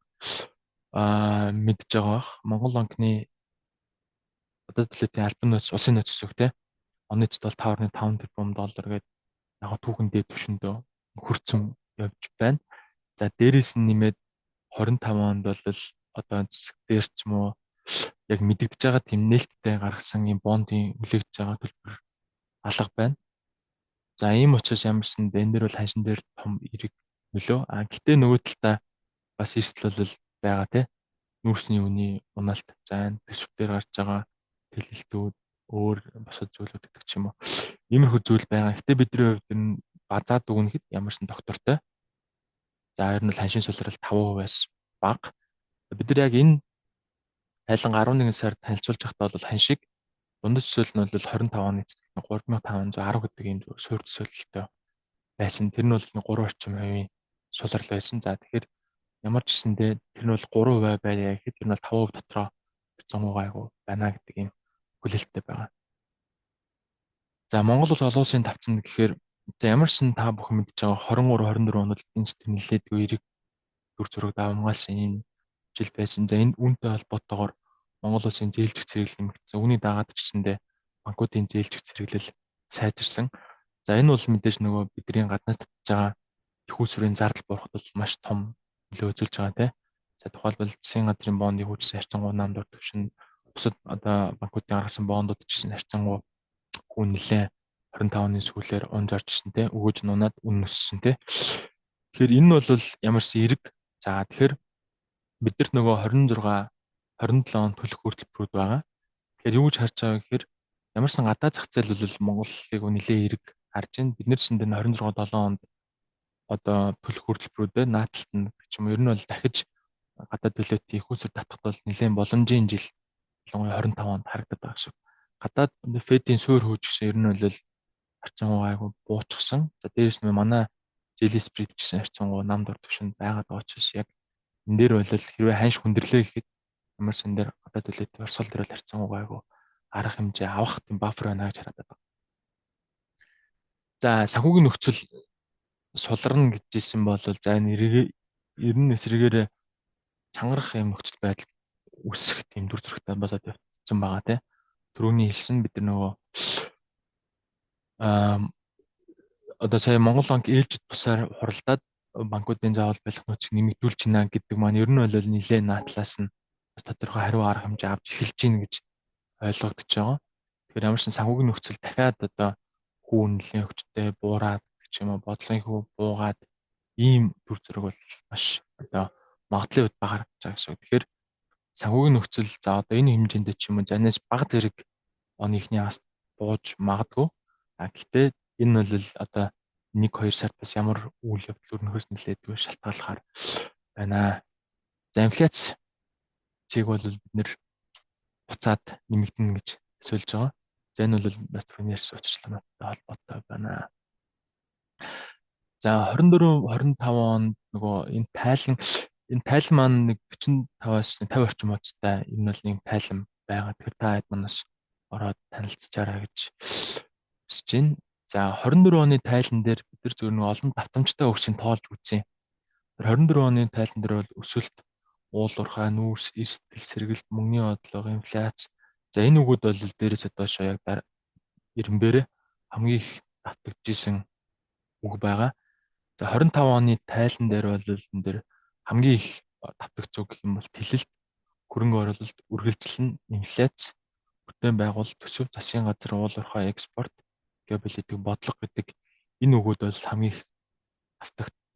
Speaker 2: мэдж байгаа бах. Монгол банкны одоо валютын албан нөөц, улсын нөөц гэсэн үг те. Оны эцэст бол 5.5 тэрбум доллар гэдэг яг түүхэн дээд түвшиндөө хүрсэн явж байна. За дээрээс нь нэмээд 25 онд бол одоо зэсэг дээр ч юм уу яг мэдэгдэж байгаа тийм нээлттэй гаргасан юм бондын хүлээгдэж байгаа төлбөр алга байна. За ийм учраас ямарсан энэ дээр бол ханшин дээр том эрэг нөлөө. А гэтээ нөгөө талдаа бас эрсдэл бол байгаа тий. Нүүрсний үний уналт, за энэ төсөв дээр гарч байгаа тэлэлтүүд, өөр бусад зүйлүүд гэдэг ч юм уу. Иймэрхүү зүйл байгаа. Гэтэ бидний хувьд энэ базаад дүгнэхэд ямарсан доктортой. За ер нь бол ханшийн сулрал 5%-аас бага. Бид нар яг энэ тайлан 11 сард танилцуулж байхдаа бол ханшиг дундаж төсөөлөл нь бол 25 оны эцэст 3510 гэдэг ийм суурь төсөөлөлтөй байсан. Тэр нь бол 3 орчим хувийн сулрал байсан. За тэгэхээр ямар ч гэсэндээ тэр нь бол 3% байя гэхэд тэр нь бол 5% дотроо 100% айгу байна гэдэг ийм хүлээлттэй байгаа. За Монгол улс олон улсын тавцанд гэхээр за ямар ч сан та бүхэн мэдж байгаа 23 24 онд эдийн засгийн нэлээдгүй эрэг дүр зураг давамгаалсан ийм жил байсан. За энэ үүнтэй холбоотойгоор Монгол улсын зээлжих зэрэглэл нэмэгдсэн. Үүний дагаад ч гэсэндээ банкуудын зээлжих зэрэглэл сайжирсан. За энэ бол мэдээж нөгөө бидний гаднаас татж байгаа их усрын зардал буурахад бол маш том нөлөө үзүүлж байгаа тийм. За тухайлбал засгийн газрын бондын хөгжсөн харьцангуй нам дур түвшинд бусад одоо банкуудын гаргасан бондууд ч гэсэн харьцангуй хүү нэлээд 25 оны сүүлээр унж орж ирсэн те өгөөж нь унаад үн өссөн те. Тэгэхээр энэ нь бол ямар ч эрэг. За тэгэхээр бидэрт нөгөө 26 27 он төлөх хүртэл байгаа. Тэгэхээр юу гэж харж байгаа гэхээр ямар ч сан гадаад зах зээл бол Монголыг нэлээд эрэг харж байна. Бид нар ч энэ 26 7 онд одоо төлөх хүртэл нааталт нь гэх юм уу ер нь бол дахиж гадаад төлөөт их усэр татахад бол нэлээд боломжийн жил ялангуяа 25 онд харагдаад байгаа гэсэн. Гадаад Федийн суур хөөж гэсэн ер нь бол харьцангуй айгу буучсан. За дээрээс нь манай Зээлийн spread гэсэн харьцангуй нам дур түвшинд байгаад байгаа учраас яг энэ дээр бол хэрвээ ханш хүндэрлээ гэхэд ямар ч энэ дээр гадаад хүлээт урсгал дээр бол харьцангуй гайгүй арга хэмжээ авах тийм buffer байна гэж хараад байна. За, санхүүгийн нөхцөл суларна гэж хэлсэн бол за, энэ ер нь эсрэгээр чангарах юм нөхцөл байдал үүсэх тийм дүр зурагтай болоод явцсан байгаа, тийм. Түрүүний хэлсэн бид нар нөгөө одоо сая Монгол банк ээлжид бусаар хуралдаад банкуудын заавал байх нөөцийг нэмэгдүүлж байна гэдэг маань ер нь бол нэлээд наадлаас нь бас тодорхой хариу арга хэмжээ авч эхэлж байна гэж ойлгогдож байгаа. Тэгэхээр ямар ч санхүүгийн нөхцөл дахиад одоо хүү нэлээд хүчтэй буураад гэх юм уу, бодлогын хүү буугаад ийм төр зураг бол маш одоо магадлалын хувьд бага харагдаж байгаа гэсэн. Тэгэхээр санхүүгийн нөхцөл за одоо энэ хэмжээндээ ч юм уу занаас бага зэрэг оны эхний хагас бууж магадгүй. А гэхдээ энэ бол одоо 1 2 сард бас ямар үйл явдал өрнөхөөс нэлээдгүй шалтгааллахаар байна. За, инфляц чиг бол бид нэр буцаад нэмэгдэнэ гэж төсөөлж байгаа. За, энэ бол бас түрүүний ярьсан учирчлагтай холбоотой байна. За, 24 25 онд нөгөө энэ тайлан маань нэг 45-аас 50 орчим хуудастай энэ бол нэг тайлан байгаа. Тэгэхээр та хэд манаас ороод танилцчаарай гэж хүсэж байна. За, 24 оны тайлан дээр бид нар зөвхөн нэг олон давтамжтай өгсийг тоолж үзье. 24 оны тайлан дээр бол өсөлт, уул уурхай, нүүрс, эрсдэл, сэргэлт, мөнгөний бодлого, инфляц. За, энэ үгүүд бол дээрээс доошоо яг ирэмбэрээ хамгийн их давтагдж исэн үг байгаа. За, 25 оны тайлан дээр бол энэ дээр хамгийн их давтагдсан үг гэх юм бол тэлэлт, хөрөнгө оруулалт, үргэлжлэл нь, инфляц, бүтээн байгуулалт, төсөв, засгийн газар, уул уурхай, экспорт, геополитик, бодлого гэдэг энэ үгүүд бол хамгийн их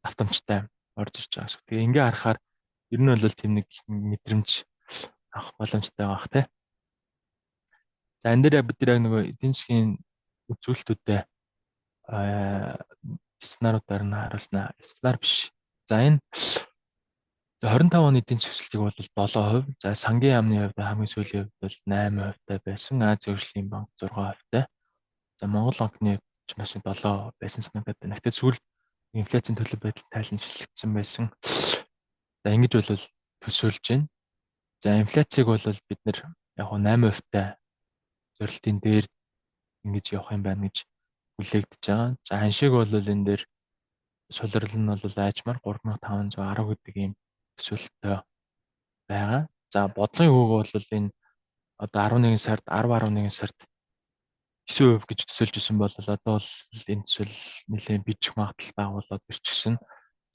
Speaker 2: давтамжтай орж ирж байгаа шүү. Тэгээ ингээ харахаар ер нь бол тийм нэг мэдрэмж авах боломжтой байгаа бах, тий. За, энэ дээр бид нар яг нөгөө эдийн засгийн үзүүлэлтүүдээ сценаруудаар нь харуулснаа. Сценар биш. За, энэ 25 оны эдийн засгийн өсөлтийг бол 7%. За, сангийн яамны хувьд хамгийн сүүлийн хувьд бол 8% та байсан. Ази хөгжлийн банк 6% тай. За, Монгол банкны хувьд ч бас 7 байсан санагдаад байна. Гэхдээ сүүлд инфляцийн төлөв байдал тайлан шилжигдсэн байсан. За, ингэж бол төсөөлж байна. За, инфляцийг бол бид нэр яг 8% та зорилтын дээр ингэж явах юм байна гэж хүлээгдэж байгаа. За, ханшиг бол энэ дээр сулрал нь бол аажмаар 3510 гэдэг ийм төсөөлөлтөй байгаа. За, бодлогын хүүг бол энэ одоо 11 сард 10.11 сард 9% гэж төсөөлж исэн бол одоо бол энэ төсөөл нэлээд бичих магадлал байгуулад ирчихсэн.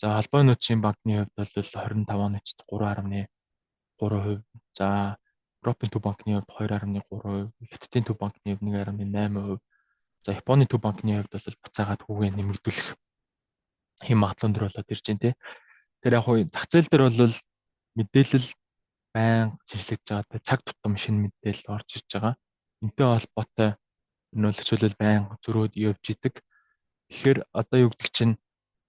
Speaker 2: За, холбооны нөөцийн банкны хувьд бол 25 оны эцэст 3.3%. За, Европын төв банкны хувьд 2.3%, Хятадын төв банкны хувьд 1.8%. За, Японы төв банкны хувьд бол буцаагаад хүүгээ нэмэгдүүлэх хэм магадлал өндөр болоод ирж байна, те. Тэр яг хуу зах зээл дээр бол мэдээлэл байнга шинэчлэгдэж байгаа. Цаг тутам шинэ мэдээлэл орж ирж байгаа. Энтэй холбоотой энэ бол төсөөлөл байнга зөрөөд явж идэг. Тэгэхээр одоо юу гэдэг чинь,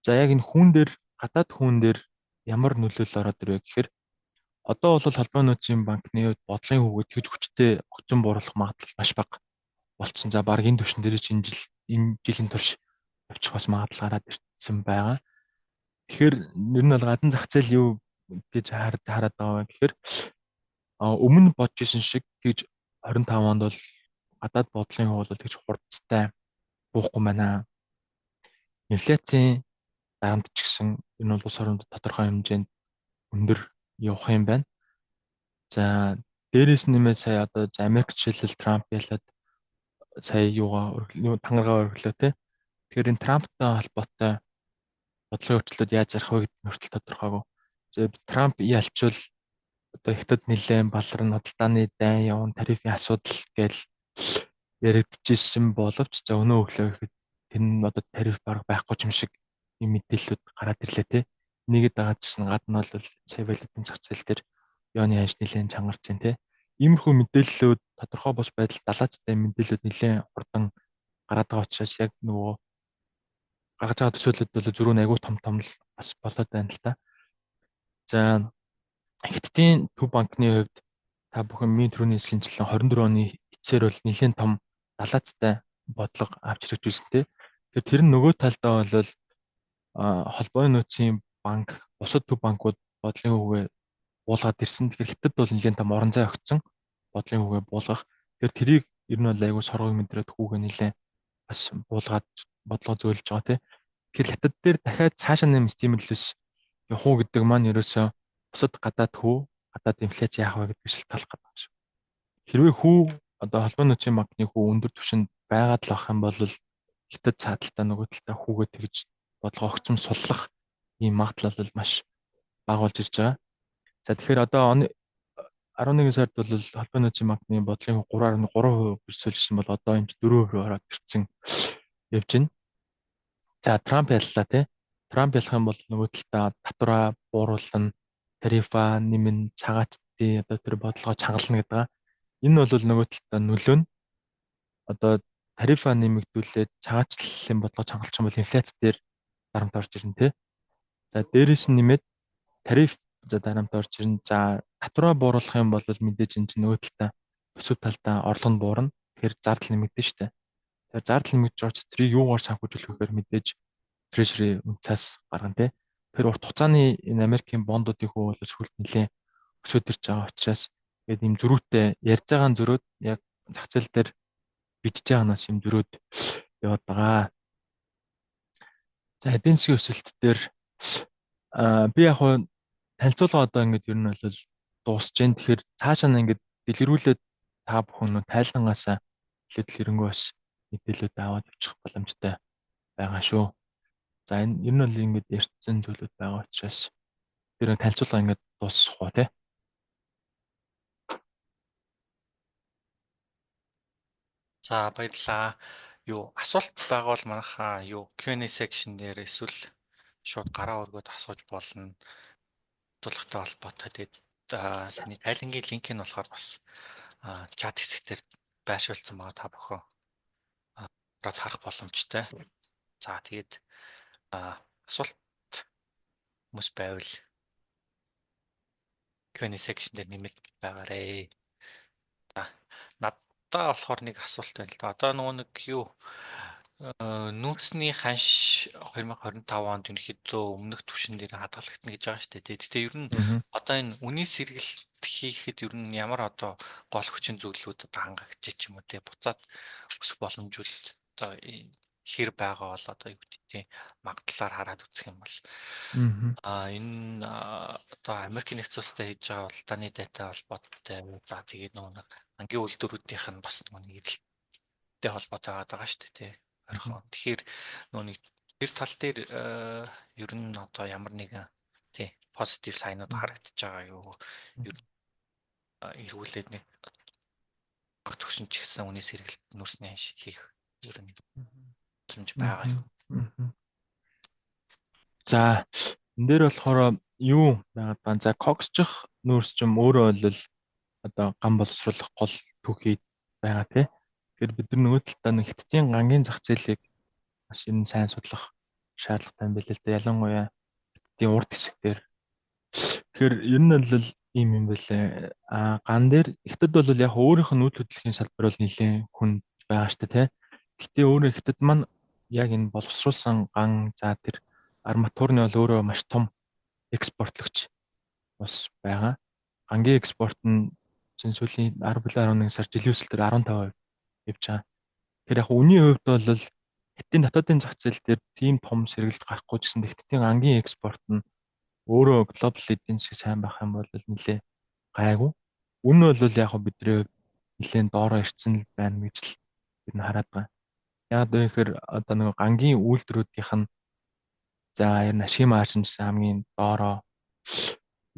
Speaker 2: за, яг энэ хүн дээр, гадаад хүн дээр ямар нөлөөлөл ороод ирвэ гэхээр одоо бол холбооны нөөцийн банкны хувьд бодлогын хүүгээ тэгж хүчтэй огцон бууруулах магадлал маш бага болцсон. За, баг энэ түвшин дээр ч энэ жилийн турш явчих бас магадлал гараад ирсэн байгаа. Тэгэхээр ер нь бол гадна зах зээл юу гэж хараад байгаа вэ гэхээр өмнө бодож исэн шиг гэж 25 онд бол гадаад бодлогын хувьд бол тэгж хурдтай буухгүй байна. Инфляцийн дарамт ч гэсэн энэ бол улс оронд тодорхой хэмжээнд өндөр явах юм байна. За, дээрээс нэмээд сая одоо Америк жишээлбэл Трамп ялаад сая юугаа тангараа өргөлөө, те. Тэгэхээр энэ Трамптай холбоотой бодлогын өөрчлөлтүүд яаж зарах вэ гэдэг нь хүртэл тодорхойгүй. За, Трамп ялчвал одоо Хятад нэлээд баларна, худалдааны дайн явна, тарифын асуудал гээл яригдчихсэн боловч за, өнөө өглөө гэхэд тэр нь одоо тариф бараг байхгүй юм шиг юм мэдээллүүд гараад ирлээ, те. Нэгэд дагаад чсэн гадна бол сая валютын зах зээл дээр юаны ханш нэлээд чангарч байна, те. Иймэрхүү мэдээллүүд, тодорхой бус байдал, далаацтай мэдээллүүд нэлээд хурдан гараад байгаа учраас яг нөгөө гаргаж байгаа төсөөлөлд бол зөрүү нь айгүй том том л бас болоод байна л та. За, Хятадын төв банкны хувьд та бүхэн миний түрүүний хэлсэнчлэн 24 оны эцсээр бол нэлээд том далаацтай бодлого авч хэрэгжүүлсэн, те. Тэгэхээр тэр нь нөгөө талдаа бол Холбооны нөөцийн банк, бусад төв банкуд бодлогын хүүгээ буулгаад ирсэн. Тэгэхээр Хятад бол нэлээд том орон зай өгсөн бодлогын хүүгээ буулгах. Тэгэхээр тэрийг ер нь бол айгүй соргыг мэдрээд хүүгээ нэлээд бас буулгаад бодлого зөөлж байгаа тий. Тэгэхээр Хятад дээр дахиад цаашаа нэм стимулус явах уу гэдэг маань ерөөсөө бусад гадаад хүү, гадаад инфляц яах вэ гэдэг шалтгаалх гэдэг юм шиг. Хэрвээ хүү одоо холбооны нөөцийн банкны хүү өндөр түвшинд байгаад л авах юм бол Хятад цааталтаа нөгөө талдаа хүүгээ тэгж бодлого огцом суллах ийм магадлал бол маш бага болж ирж байгаа. За, тэгэхээр одоо 11 сард бол холбооны нөөцийн банкны бодлогын 3.3% өсөлжсэн бол одоо энэ 4% ороод ирсэн явж байна. За, Трамп яллаа тий. Трамп ялах юм бол нөгөө талдаа татвараа бууруулна, тарифаа нэмэн, цагаачдын одоо тэр бодлогоо чангална гэдэг байгаа. Энэ бол нөгөө талдаа нөлөөнө. Одоо тарифаа нэмэгдүүлээд цагаачлалын бодлого чангалчих юм бол инфляц дээр дарамт орж ирнэ тий. За, дээрээс нь нэмээд тариф за дарамт орж ирнэ. За, татвараа бууруулах юм бол мэдээж энэ чинь нөгөө талдаа төсөв талдаа орлого нь буурна. Тэгэхээр зардал нэмэгдэнэ шүү дээ. Тэгэхээр зардал нэмэгдэж байгаа ч тэрийг юугаар санхүүжүүлэх вэ гэхээр мэдээж treasury үнцаас гаргана тий. Тэгэхээр урт хугацааны энэ Америкийн бондуудын хүү бол сүүлд нэлээд өсөд ирж байгаа учраас тэгээд ийм зөрүүтэй ярьж байгаа нь зөрөөд яг зах зээл дээр бичиж байгаа нь бас юм зөрөөд яваад байгаа. За, эдийн засгийн өсөлт дээр би яг хуу танилцуулга одоо ингээд ер нь бол дуусж जैन. Тэгэхээр цаашаа нь ингээд дэлгэрүүлээд та бүхэн нөө тайлангаасаа эхлээд дэлгэрэнгүй бас мэдээлэлүүд аваад явчих боломжтой байгаа шүү. За, энэ ер нь бол ингээд ярьсан зүйлүүд байгаа учраас тэр танилцуулга ингээд дуусах уу те.
Speaker 1: За, баярлалаа. Юу асуулт байгаа бол манайхаа юу Q&A section дээр эсвэл шууд гараа өргөд асууж болно. Асуулгатай холбоотой. Тэгээд саяны тайлангийн линк нь болохоор бас чат хэсэг дээр байршуулсан байгаа, та бүхэн ороод харах боломжтой. За, тэгээд асуулт хүмүүс байвал Q&A section дээр нэмээд байгаарэ. За, надаа болохоор нэг асуулт байна л да. Одоо нөгөө нэг юу нүүрсний ханш 2025 онд ерөнхийдөө өмнөх түвшин дээр хадгалагдана гэж байгаа шүү дээ. Гэхдээ ер нь одоо энэ үнийн сэргэлт хийхэд ер нь ямар одоо гол хүчин зүйлүүд одоо хангагдчих ч юм уу те, буцаад өсөх боломжууд одоо хэр байгаа бол одоо юу гэдэг тийм магадлалаар хараад үзэх юм бол энэ одоо Америкийн нэгдсэн улстай хийж байгаа худалдааны дайтай холбоотой. За, тэгээд нөгөө нэг ангийн үйлдвэрүүдийнх нь бас нөгөө нэг эрэлттэй холбоотой байгаа шүү дээ тий. Орхон. Тэгэхээр нөгөө нэг тэр тал дээр ер нь одоо ямар нэгэн тий positive sign ууд харагдаж байгаа юу? Ер нь эргүүлээд нэг төгшин ч гэсэн үнийн сэргэлт нүүрсний ханш хийх ер нь боломж байгаа юу?
Speaker 2: За, энэ дээр болохоор юу байгаад байгаа. За, коксчих нүүрс ч юм өөрөө бол одоо ган боловсруулах гол түүхий байгаа тий. Тэгэхээр бид нар нөгөө талдаа нэг Хятадын гангийн зах зээлийг бас энэ сайн судлах шаардлагатай юм билээ л дээ. Ялангуяа Хятадын урд хэсэг дээр. Тэгэхээр ер нь бол ийм юм байлээ. Ган дээр Хятад бол яг өөрийнх нь үйл хөдлөхийн салбар бол нэлээд хүнд байгаа шүү дээ тий. Гэтэ өөрөө Хятад маань яг энэ боловсруулсан ган, за тэр арматурны бол өөрөө маш том экспортлогч бас байгаа. Гангийн экспорт нь зэн сүүлийн 10.11 сар жилийн өсөлтөөр 15% явж байгаа. Тэр яг үнийн хувьд бол Хятадын дотоодын зах зээл дээр тийм том сэргэлт гарахгүй ч гэсэн Хятадын ангийн экспорт нь өөрөө глобал эдийн засаг сайн байх юм бол нэлээ гайгүй. Үн бол яг бидний хувьд нэлээд доороо ирсэн л байна гэж л бид нь хараад байгаа. Яг вэ гэхээр одоо нэг гангийн үйлдвэрүүдийнх нь за ер нь ашигын маржин гэсэн хамгийн доороо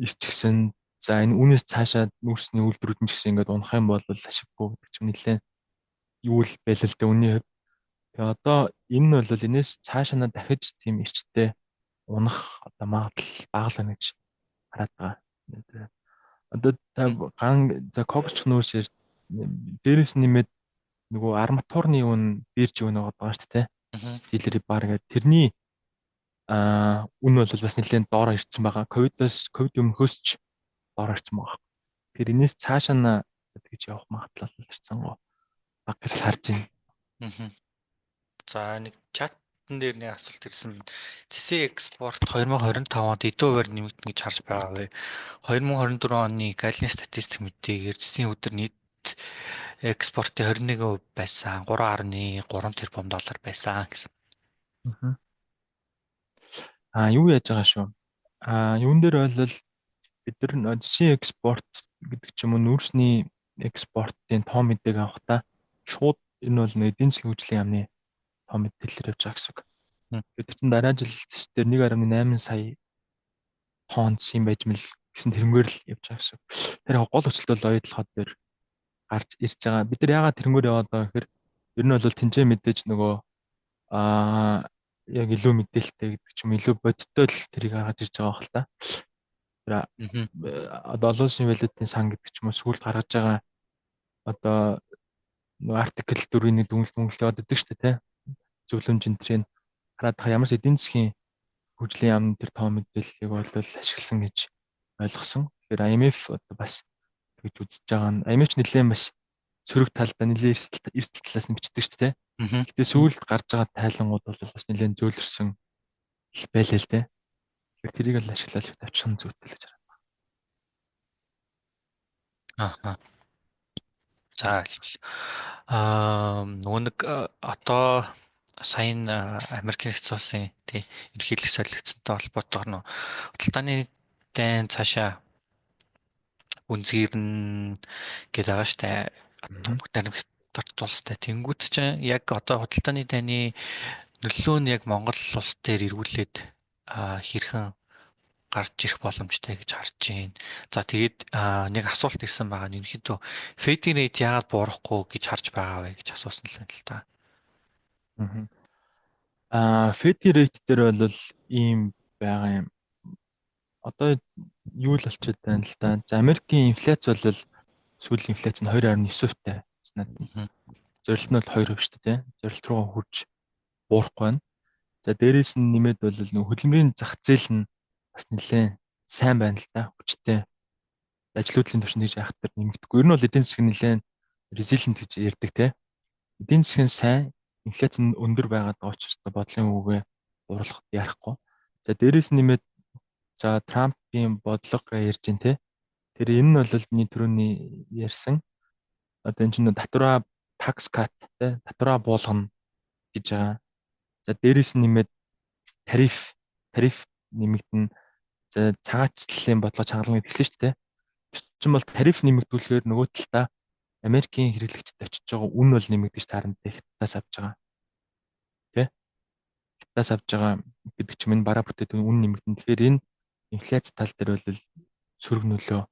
Speaker 2: ирчихсэн. За, энэ үүнээс цаашаа нүүрсний үйлдвэрүүд нь гэсэн ингээд унах юм бол ашиггүй гэдэг чинь нэлээд юу л байл л дээ үнийн хувьд. Тэгээ одоо энэ нь бол энэс цаашаа нь дахиж тийм эрчтэй унах одоо магадлал бага л байна гэж хараад байгаа. Одоо та ган за коксч нүүрс дээрээс нэмээд нөгөө арматурны үн бирж үн байгаа шүү дээ. Steel rebar гэдэг тэрний үн бол бас нэлээд доороо ирсэн байгаа. Ковид өмнөхөөс ч доороо ирсэн байгаа. Тэгэхээр энэс цаашаа нь тэгж явах магадлал ирсэн гоо бага гэж харж байна.
Speaker 1: За, нэг чат Чатан дээр нэг асуулт ирсэн. Цэсийн экспорт 2025 онд хэдэн хувиар нэмэгдэнэ гэж харж байгаа вэ? 2024 оны галын статистик мэдээгээр цэсийн өдөр нийт экспортын 21% байсан. 3.3 тэрбум доллар байсан гэсэн.
Speaker 2: Юу яаж байгаа шүү. Юун дээр бол бид нар цэсийн экспорт гэдэг ч юм уу нүүрсний экспортын тоо мэдээг авахдаа шууд энэ бол нэг эдийн засгийн хөгжлийн яамны тоо мэдээлэлээр явж байгаа гэсэн үг. Бид чинь дараа жил цэс дээр 1.8 сая тонн цэс байж мэл гэсэн тэрнгээр л явж байгаа гэсэн үг. Тэр яг гол өсөлт бол оюутлахад дээр гарч ирж байгаа. Бид нар яагаад тэрнгээр яваад байгаа гэхээр ер нь бол тэнцээ мэдээж нөгөө яг илүү мэдээлэлтэй гэдэг ч юм илүү бодиттой л тэрийг гаргаж ирж байгаа байх л та. Тэр одоо олон улсын валютын сан гэдэг ч юм уу сүүлд гаргаж байгаа одоо нөгөө артикл 4-ийн нэг дүнэлт мөнгөлт яваад идэг шүү дээ, тэ. Зөвлөмж энтрийг хараад тах ямар ч эдийн засгийн хөгжлийн яамн тэр тоо мэдээллийг бол ашигласан гэж ойлгосон. Тэгэхээр IMF одоо бас тэгж үзэж байгаа нь IMF ч нэлээд бас сөрөг талдаа нэлээд эрсдэл талаас нь бичдэг шүү дээ. Гэтэ сүүлд гарч байгаа тайлангууд бол бас нэлээд зөөлрсөн байлаа л дээ. Тэгэхээр тэрийг л ашиглаад тавьчих нь зүйтэй л гэж хараад байна.
Speaker 1: Аа. За ойлголоо. Нөгөө нэг одоо саяын Америк нэгдсэн улсын тий ерөнхийлөгч солигдсонтой холбоотойгоор нөө худалдааны дайн цаашаа үнзгийрнэ гэдэг байгаа штэ. Бүгд найрамдах улстай. Тэнгүүд чинь яг одоо худалдааны дайны нөлөө нь яг Монгол улс дээр эргүүлээд хэрхэн гарч ирэх боломжтой гэж харж байна. За тэгээд нэг асуулт ирсэн байгаа нь ерөнхийдөө Fed-ийн rate яагаад буурахгүй гэж харж байгаа вэ гэж асуусан л байна л та.
Speaker 2: Fed-ийн rate дээр бол ийм байгаа юм. Одоо юу л болчиход байна л да. За Америкийн инфляц бол сүүлийн инфляц нь 2.9% таа. Зорилт нь бол 2% шүү дээ. Зорилт руугаа хүрч буурахгүй байна. За дээрээс нь нэмээд бол нөгөө хөдөлмөрийн зах зээл нь бас нэлээд сайн байна л да. Хүчтэй. Ажлуудлын түвшин гэж айхтар нэмэгдэхгүй. Ер нь бол эдийн засаг нэлээд resilient гэж ярьдаг те. Эдийн засаг нь сайн, инфляц нь өндөр байгаад байгаа учраас бодлогын үгээ бууруулах ярихгүй. За дээрээс нь нэмээд за Трампын бодлого ярьж байна те. Тэр энэ нь бол миний түрүүний ярьсан одоо энэ чинь татвараа tax cut те татвараа буулгана гэж байгаа. За дээрээс нь нэмээд тариф нэмэгдэнэ. За цагаачлалын бодлого чангална гэж хэлсэн шүү дээ. Тэр чинь бол тариф нэмэгдүүлэхээр нөгөө талдаа Америкийн хэрэглэгчд очиж байгаа үн бол нэмэгдэж таарна те хятадаас авч байгаа. Тэ? Хятадаас авч байгаа гэдэг чинь энэ бараа бүтээгдэхүүн үн нэмэгдэнэ. Тэгэхээр энэ инфляц тал дээр бол сөрөг нөлөө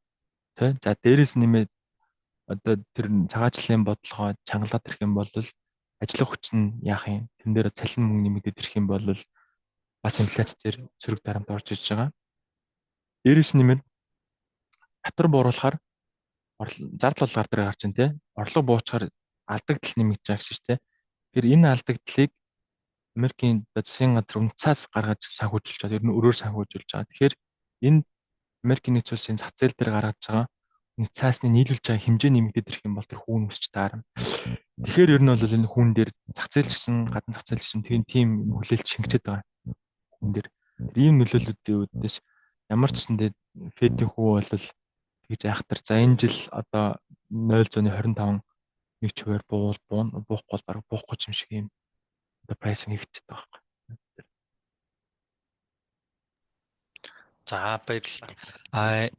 Speaker 2: тэ. За дээрээс нэмээд одоо тэр цагаачлалын бодлогоо чангалаад ирэх юм бол ажиллах хүч нь яах юм? Тэн дээр цалин мөнгө нэмэгдээд ирэх юм бол бас инфляц дээр сөрөг дарамт орж ирж байгаа. Дээрээс нэмээд татвар бууруулахаар зардал бол гар дээр гарч ин тэ. Орлого буучаар алдагдал нэмэгдэж байгаа гэсэн шүү дээ. Тэгэхээр энэ алдагдлыг Америкийн засгийн газар үнцаас гаргаж санхүүжүүлж байгаа. Ер нь өрөөр санхүүжүүлж байгаа. Тэгэхээр энэ Америкийн нэгдсэн улсын зах зээл дээр гаргаж байгаа үнцаасны нийлүүлж байгаа хэмжээ нэмэгдээд ирэх юм бол тэр хүүн өсч таарна. Тэгэхээр ер нь бол энэ хүүн дээр зах зээл гэсэн гадна зах зээл гэсэн тийм тийм хүлээлт шингэчээд байгаа. Хүүн дээр. Тэр ийм нөлөөллүүдийн үүднээс ямар ч гэсэндээ Федийн хүү бол тэгж айхтар за энэ жил одоо 0.25 нэг чигээр буувал буuna, буухгүй бол бараг буухгүй юм шиг юм одоо pricing хийгдчихэж байгаа байхгүй.
Speaker 1: За баярлалаа.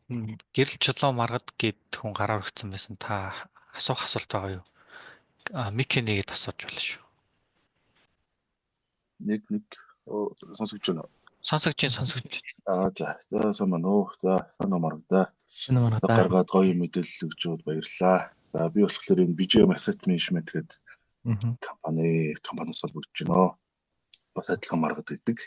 Speaker 1: Гэрэл чулуу маргад гэд хүн гараа өргөцсөн байсан. Та асуух асуулт байгаа юу? Мик нэгэд асууж болно шүү.
Speaker 3: Нэг сонсогдож байна уу?
Speaker 1: Сонсогдож байна, сонсогдож
Speaker 3: байна. За за сайн байна уу? За сайн уу маргадаа.
Speaker 2: Сайн уу маргадаа.
Speaker 3: Гаргаад гоё мэдээлэл өгч яваад баярлалаа. За би болохоор энэ BGM Asset Management гэдэг компаниас холбогдож байна. Бас адилхан маргад гэдэг.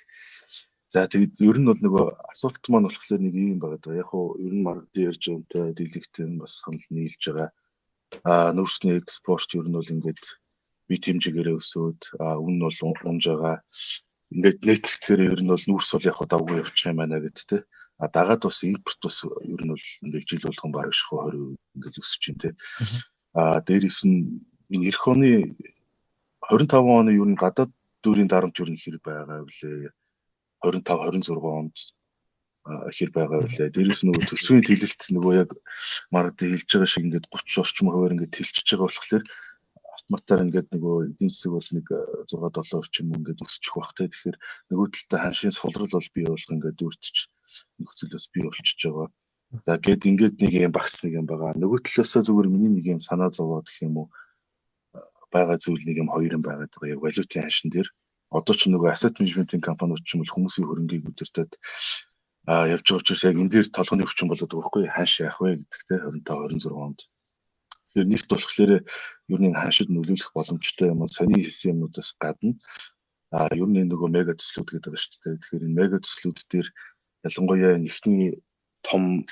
Speaker 3: За тэгээд ер нь бол нөгөө асуулт маань болохоор нэг юм байгаа даа. Яг хуу ер нь маргадын ярьж байгаатай дийлэгтэй нь бас санал нийлж байгаа. Нүүрсний экспорт ер нь бол ингээд бит хэмжээгээрээ өсөөд үн нь бол унж байгаа. Ингээд нийтлэхээр ер нь бол нүүрс бол яг давгүй явчих юм байна гэд тэ. Дагаад бас импорт бас ер нь бол ингээд жил болгон бараг шахуу 20% ингээд өсөж чинь тэ. Дээрээс нь энэ эх оны 25 оны ер нь гадаад Төлбөрийн дарамт юу хэр байгаа вүлээ? 25 26 онд хэр байгаа вүлээ? Дээрээс нөгөө төсвийн тэлэлт нөгөө яг маргад хэлж байгаа шиг ингээд 30 орчим хувиар ингээд тэлчихэж байгаа болохоор автоматар ингээд нөгөө эдийн засаг бол нэг 6 7 орчим ингээд өсчих бах те. Тэгэхээр нөгөө талдаа ханшийн сулрал бол бий болох ингээд өөртч нөхцөл бас бий болчихж байгаа. За гэд ингээд нэг юм багц нэг юм байгаа. Нөгөө талаасаа зүгээр миний нэг юм санаа зовоод гэх юм уу байгаа зүйл нэг юм хоёр юм байгаад байгаа. Яг валютын ханшин дээр одоо ч нөгөө asset management-ийн компаниуд ч юм бол хүмүүсийн хөрөнгийг удирдах явж байгаа учраас яг энэ дээр толгойн өвчин болоод байгаа байхгүй, ханш яах вэ гэдэг те, 25 26 онд. Тэгэхээр нэгт болохоор ер нь ханшид нөлөөлөх боломжтой юм сони хэлсэн юмнуудаас гадна ер нь нөгөө мега төслүүд гэдэг байгаа шүү дээ. Тэгэхээр энэ мега төслүүд дээр ялангуяа энэ эхний том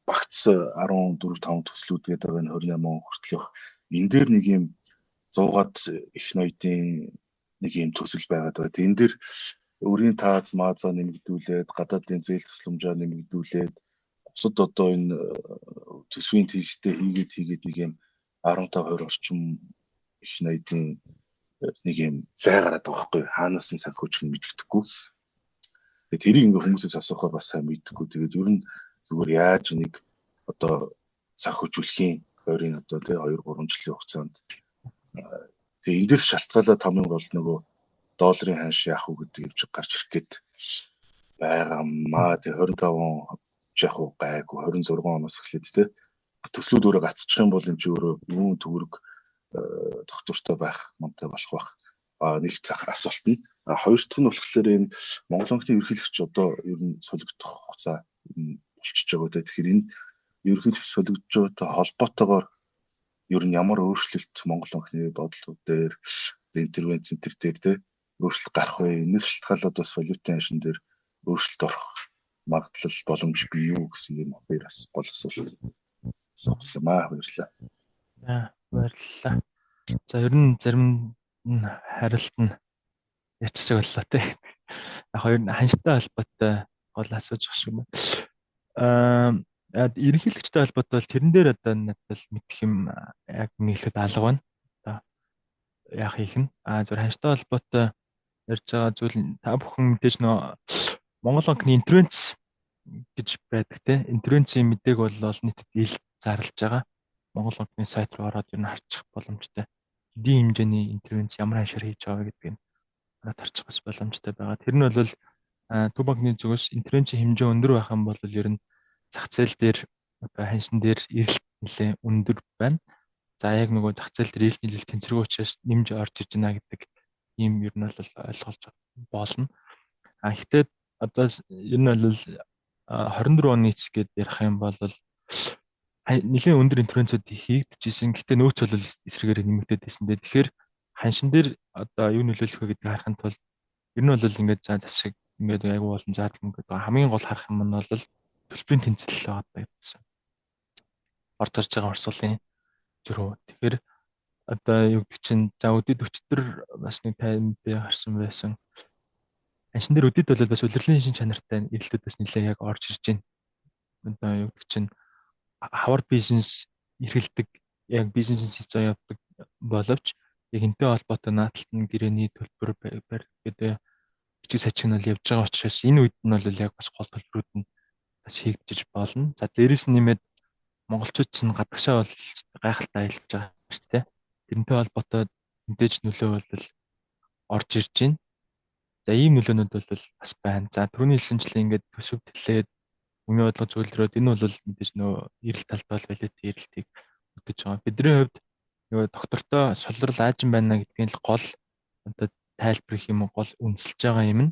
Speaker 3: багц 14 5 төслүүд гэдэг байгаа энэ 28 он хүртэлх энэ дээр нэг юм 100-аад их ноёдын нэг юм төсөл байгаад байгаа. Энэ дээр өрийн тааз маазаа нэмэгдүүлээд, гадаадын зээл тусламжаа нэмэгдүүлээд, бусад одоо энэ төсвийн тэлэлтээ хийгээд хийгээд нэг юм 15 20 орчим их ноёдын нэг юм зай гараад байгаа байхгүй, хаанаас нь санхүүжих нь мэддэхгүй. Тэгээд тэрийг ингээ хүмүүсээс асуухаар бас сайн мэддэхгүй. Тэгээд ер нь зүгээр яаж нэг одоо санхүүжүүлэхийн ойрын одоо тий 2 3 жилийн хугацаанд тэгээ эндээс шалтгаалаад хамгийн гол нөгөө долларын ханш яах вэ гэдэг юм чи гарч ирэх гээд байгаамаа. Тэгээ 25 он яах вэ, гайгүй, 26 оноос эхлээд тий төслүүд өөрөө гацчих юм бол энэ чи өөрөө юун төгрөг доктортой байх мунтай болох байх. Нэг асуулт нь. Хоёр дахь нь болохоор энэ Монгол банкны ерөнхийлөгч одоо ер нь солигдох хугацаа болчихж байгаа те. Тэгэхээр энэ ерөнхийлөгч солигдож байгаатай холбоотойгоор ер нь ямар өөрчлөлт Монгол банкны бодлого дээр, интервенц центр дээр те өөрчлөлт гарах вэ? Энэс шалтгаалаад бас валютын ханшин дээр өөрчлөлт орох магадлал боломж бий юу гэсэн юм хоёр бас гол асуулт асуусан юм аа. Баярлалаа.
Speaker 2: Баярлалаа. За ер нь зарим хариулт нь ярьчих боллоо те. Яг хоёр ханштай холбоотой гол асууж байгаа шиг байна. Ерөнхийлөгчтэй холбоотой бол тэрэн дээр одоо надад мэдэх юм яг нийлэхэд алга байна. Одоо яах хийх нь. Зөв ханштай холбоотой ярьж байгаа зүйл та бүхэн мэдээж нөө Монгол банкны интервенц гэж байдаг те. Интервенцийн мэдээг бол олон нийтэд ил зарлж байгаа. Монгол банкны сайт руу ороод ер нь харчих боломжтой. Хэдийн хэмжээний интервенц ямар ханшаар хийж байгаа гэдгийг нь ороод харчих бас боломжтой байгаа. Тэр нь бол Төв банкны зүгээс интервенцийн хэмжээ өндөр байх юм бол ер нь зах зээл дээр одоо ханшин дээр эрэлт нэлээд өндөр байна. За яг нөгөө зах зээл дээр эрэлт нийлэл тэнцвэргүй учраас нэмж орж иж байна гэдэг ийм ер нь бол ойлголж болно. Гэхдээ одоо ер нь бол 24 оны эц гээд ярих юм бол нэлээд өндөр интервенцүүд хийгдчихсэн. Гэхдээ нөөц бол эсрэгээр нэмэгдээд байсан дээ. Тэгэхээр ханшин дээр одоо юу нөлөөлөх вэ гэдгийг харахын тулд ер нь бол ингээд за засаг ингээд айгүй болон зардал мөнгө гэдэг хамгийн гол харах юм нь бол төлбөрийн тэнцэл байгаа гэсэн. Орж ирж байгаа урсгалын зөрүү. Тэгэхээр одоо юу гэдэг чинь за өдөд өчтөр бас нэг тайм би харсан байсан. Аншин дээр өдөд бол бас улирлын шин чанартай эрэлтүүд бас нэлээ яг орж ирж байна. Одоо юу гэдэг чинь хавар бизнес эрхэлдэг, яг бизнесийн сезон явдаг боловч яг энтэй холбоотой наадталт нь гэрээний төлбөр гэдэг бичиг сачиг нь бол явж байгаа учраас энэ үед нь бол яг бас гол төлбөрүүд нь бас хийгдэж болно. За дээрэс нь нэмээд монголчууд чинь гадагшаа бол гайхалтай аялж байгаа шүү дээ. Тэрнтэй холбоотой мэдээж нөлөө бол орж ирж байна. За ийм нөлөөнүүд бол бас байна. За түрүүний хэлсэнчлэн ингээд төсөв тэлээд үнийн бодлого зөвлөрөөд энэ бол мэдээж нөө эрэлт талд бол валютын эрэлтийг өтөж байгаа. Бидний хувьд нөгөө доктортой солирол аажим байна гэдгийн л гол одоо тайлбар их юм гол үндэслэж байгаа юм нь.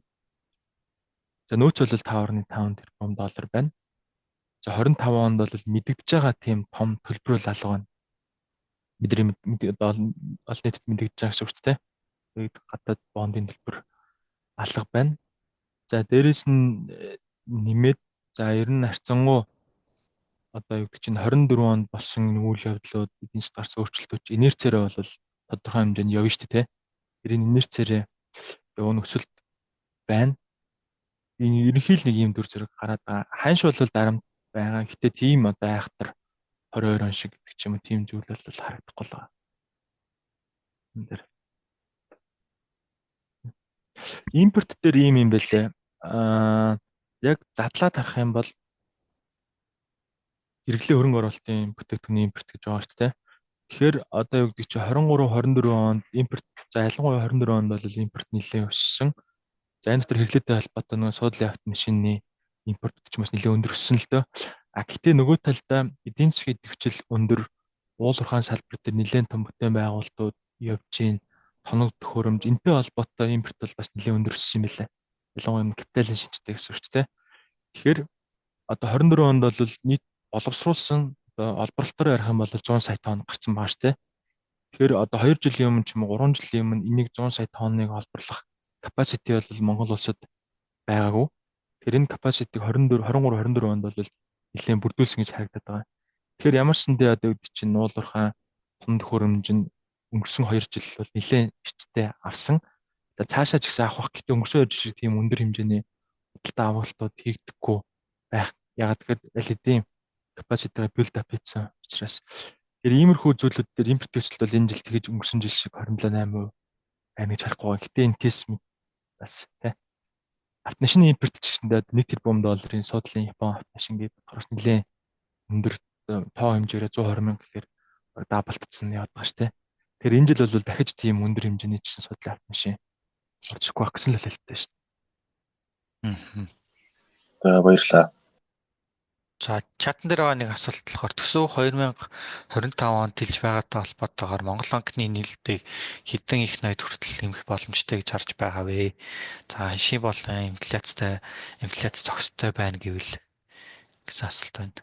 Speaker 2: За нөөц бол 5.5 тэрбум доллар байна. За 25 онд бол мэдэгдэж байгаа тийм том төлбөр бол алга байна. Бидний олон нийтэд мэдэгдэж байгаа гэсэн үг шүү дээ. Тэгээд гадаад бондын төлбөр алга байна. За дээрэс нь нэмээд за ер нь харьцангуй одоо юу гэдэг чинь 24 онд болсон энэ үйл явдлууд эдийн засгт гарсан өөрчлөлтүүд чи инерцээрээ бол тодорхой хэмжээнд явна шүү дээ, тэ. Тэр энэ инерцээрээ явна нөхцөлд байна. Энэ ерөнхий л нэг ийм дүр зураг гараад байгаа. Ханш бол дарамт байгаа. Гэтэ тийм одоо айхтар 22 он шиг гэдэг ч юм уу тийм зүйл бол харагдахгүй л байгаа. Энэ дээр. Импорт дээр ийм юм байлээ. Яг задлаад харах юм бол хэрэглээ хөрөнгө оруулалтын бүтээгдэхүүний импорт гэж байгаа шүү дээ. Тэгэхээр одоо юу гэдэг чинь 23 24 онд импорт, за ялангуяа 24 онд бол импорт нэлээд өссөн. За, энэ дотор хэрэглээтэй холбоотой нөгөө суудлын автомашины импорт ч бас нэлээд өндөр өссөн л дөө. А гэхдээ нөгөө талдаа эдийн засгийн идэвхжил өндөр, уул уурхайн салбар дээр нэлээд том бүтээн байгуулалтууд явж гин, тоног төхөөрөмж энтэй холбоотой импорт бол бас нэлээд өндөр өссөн юм билээ. Ялангуяа капиталын шинжтэй гэсэн үг шүү дээ. Тэгэхээр одоо 24 онд бол нийт боловсруулсан, одоо олборлолтоор ярих юм бол 100 сая тонн гарсан байгаа шүү дээ. Тэгэхээр одоо 2 жилийн өмнө ч юм уу 3 жилийн өмнө энийг 100 сая тонныг олборлох capacity бол Монгол улсад байгаагүй. Тэгэхээр энэ capacity-г 24 23 24 онд бол нэлээд бүрдүүлсэн гэж харагдаад байгаа. Тэгэхээр ямар ч сандээ одоо гэдэг чинь уул уурхайн тун төхөөрөмж нь өнгөрсөн 2 жил бол нэлээд эрчтэй авсан. За, цаашаа ч гэсэн авах бах. Гэхдээ өнгөрсөн 2 жил шиг тийм өндөр хэмжээний худалдаа авалтууд хийгдэхгүй байх. Ягаад гэхээр аль хэдийн capacity-га build up хийсэн учраас. Тэгэхээр иймэрхүү зүйлүүд дээр импорт өсөлт бол энэ жил тэгэж өнгөрсөн жил шиг 27.8% байна гэж харахгүй байгаа. Гэтэ энэ кейс бас тий. Автомашины импорт ч гэсэндээ 1 тэрбум долларын суудлын Япон автомашин гэдэг бодохоос нэлээд өндөр тоо хэмжээгээр 120 мянга гэхээр double тцсан яваад байгаа шүү дээ. Тэгэхээр энэ жил бол дахиж тийм өндөр хэмжээний ч гэсэн суудлын автомашин орж ирэхгүй байх гэсэн л хэлэлттэй шүү
Speaker 1: дээ.
Speaker 3: За, баярлалаа.
Speaker 1: За, чатан дээр байгаа нэг асуулт болохоор төсөв 2025 онд тэлж байгаатай холбоотойгоор Монгол банкны нийлэлтийг хэдэн их ноёд хүртэл нэмэх боломжтой гэж харж байгаа вэ? За, ханшийн болон инфляц зохистой байна гэвэл гэсэн асуулт байна.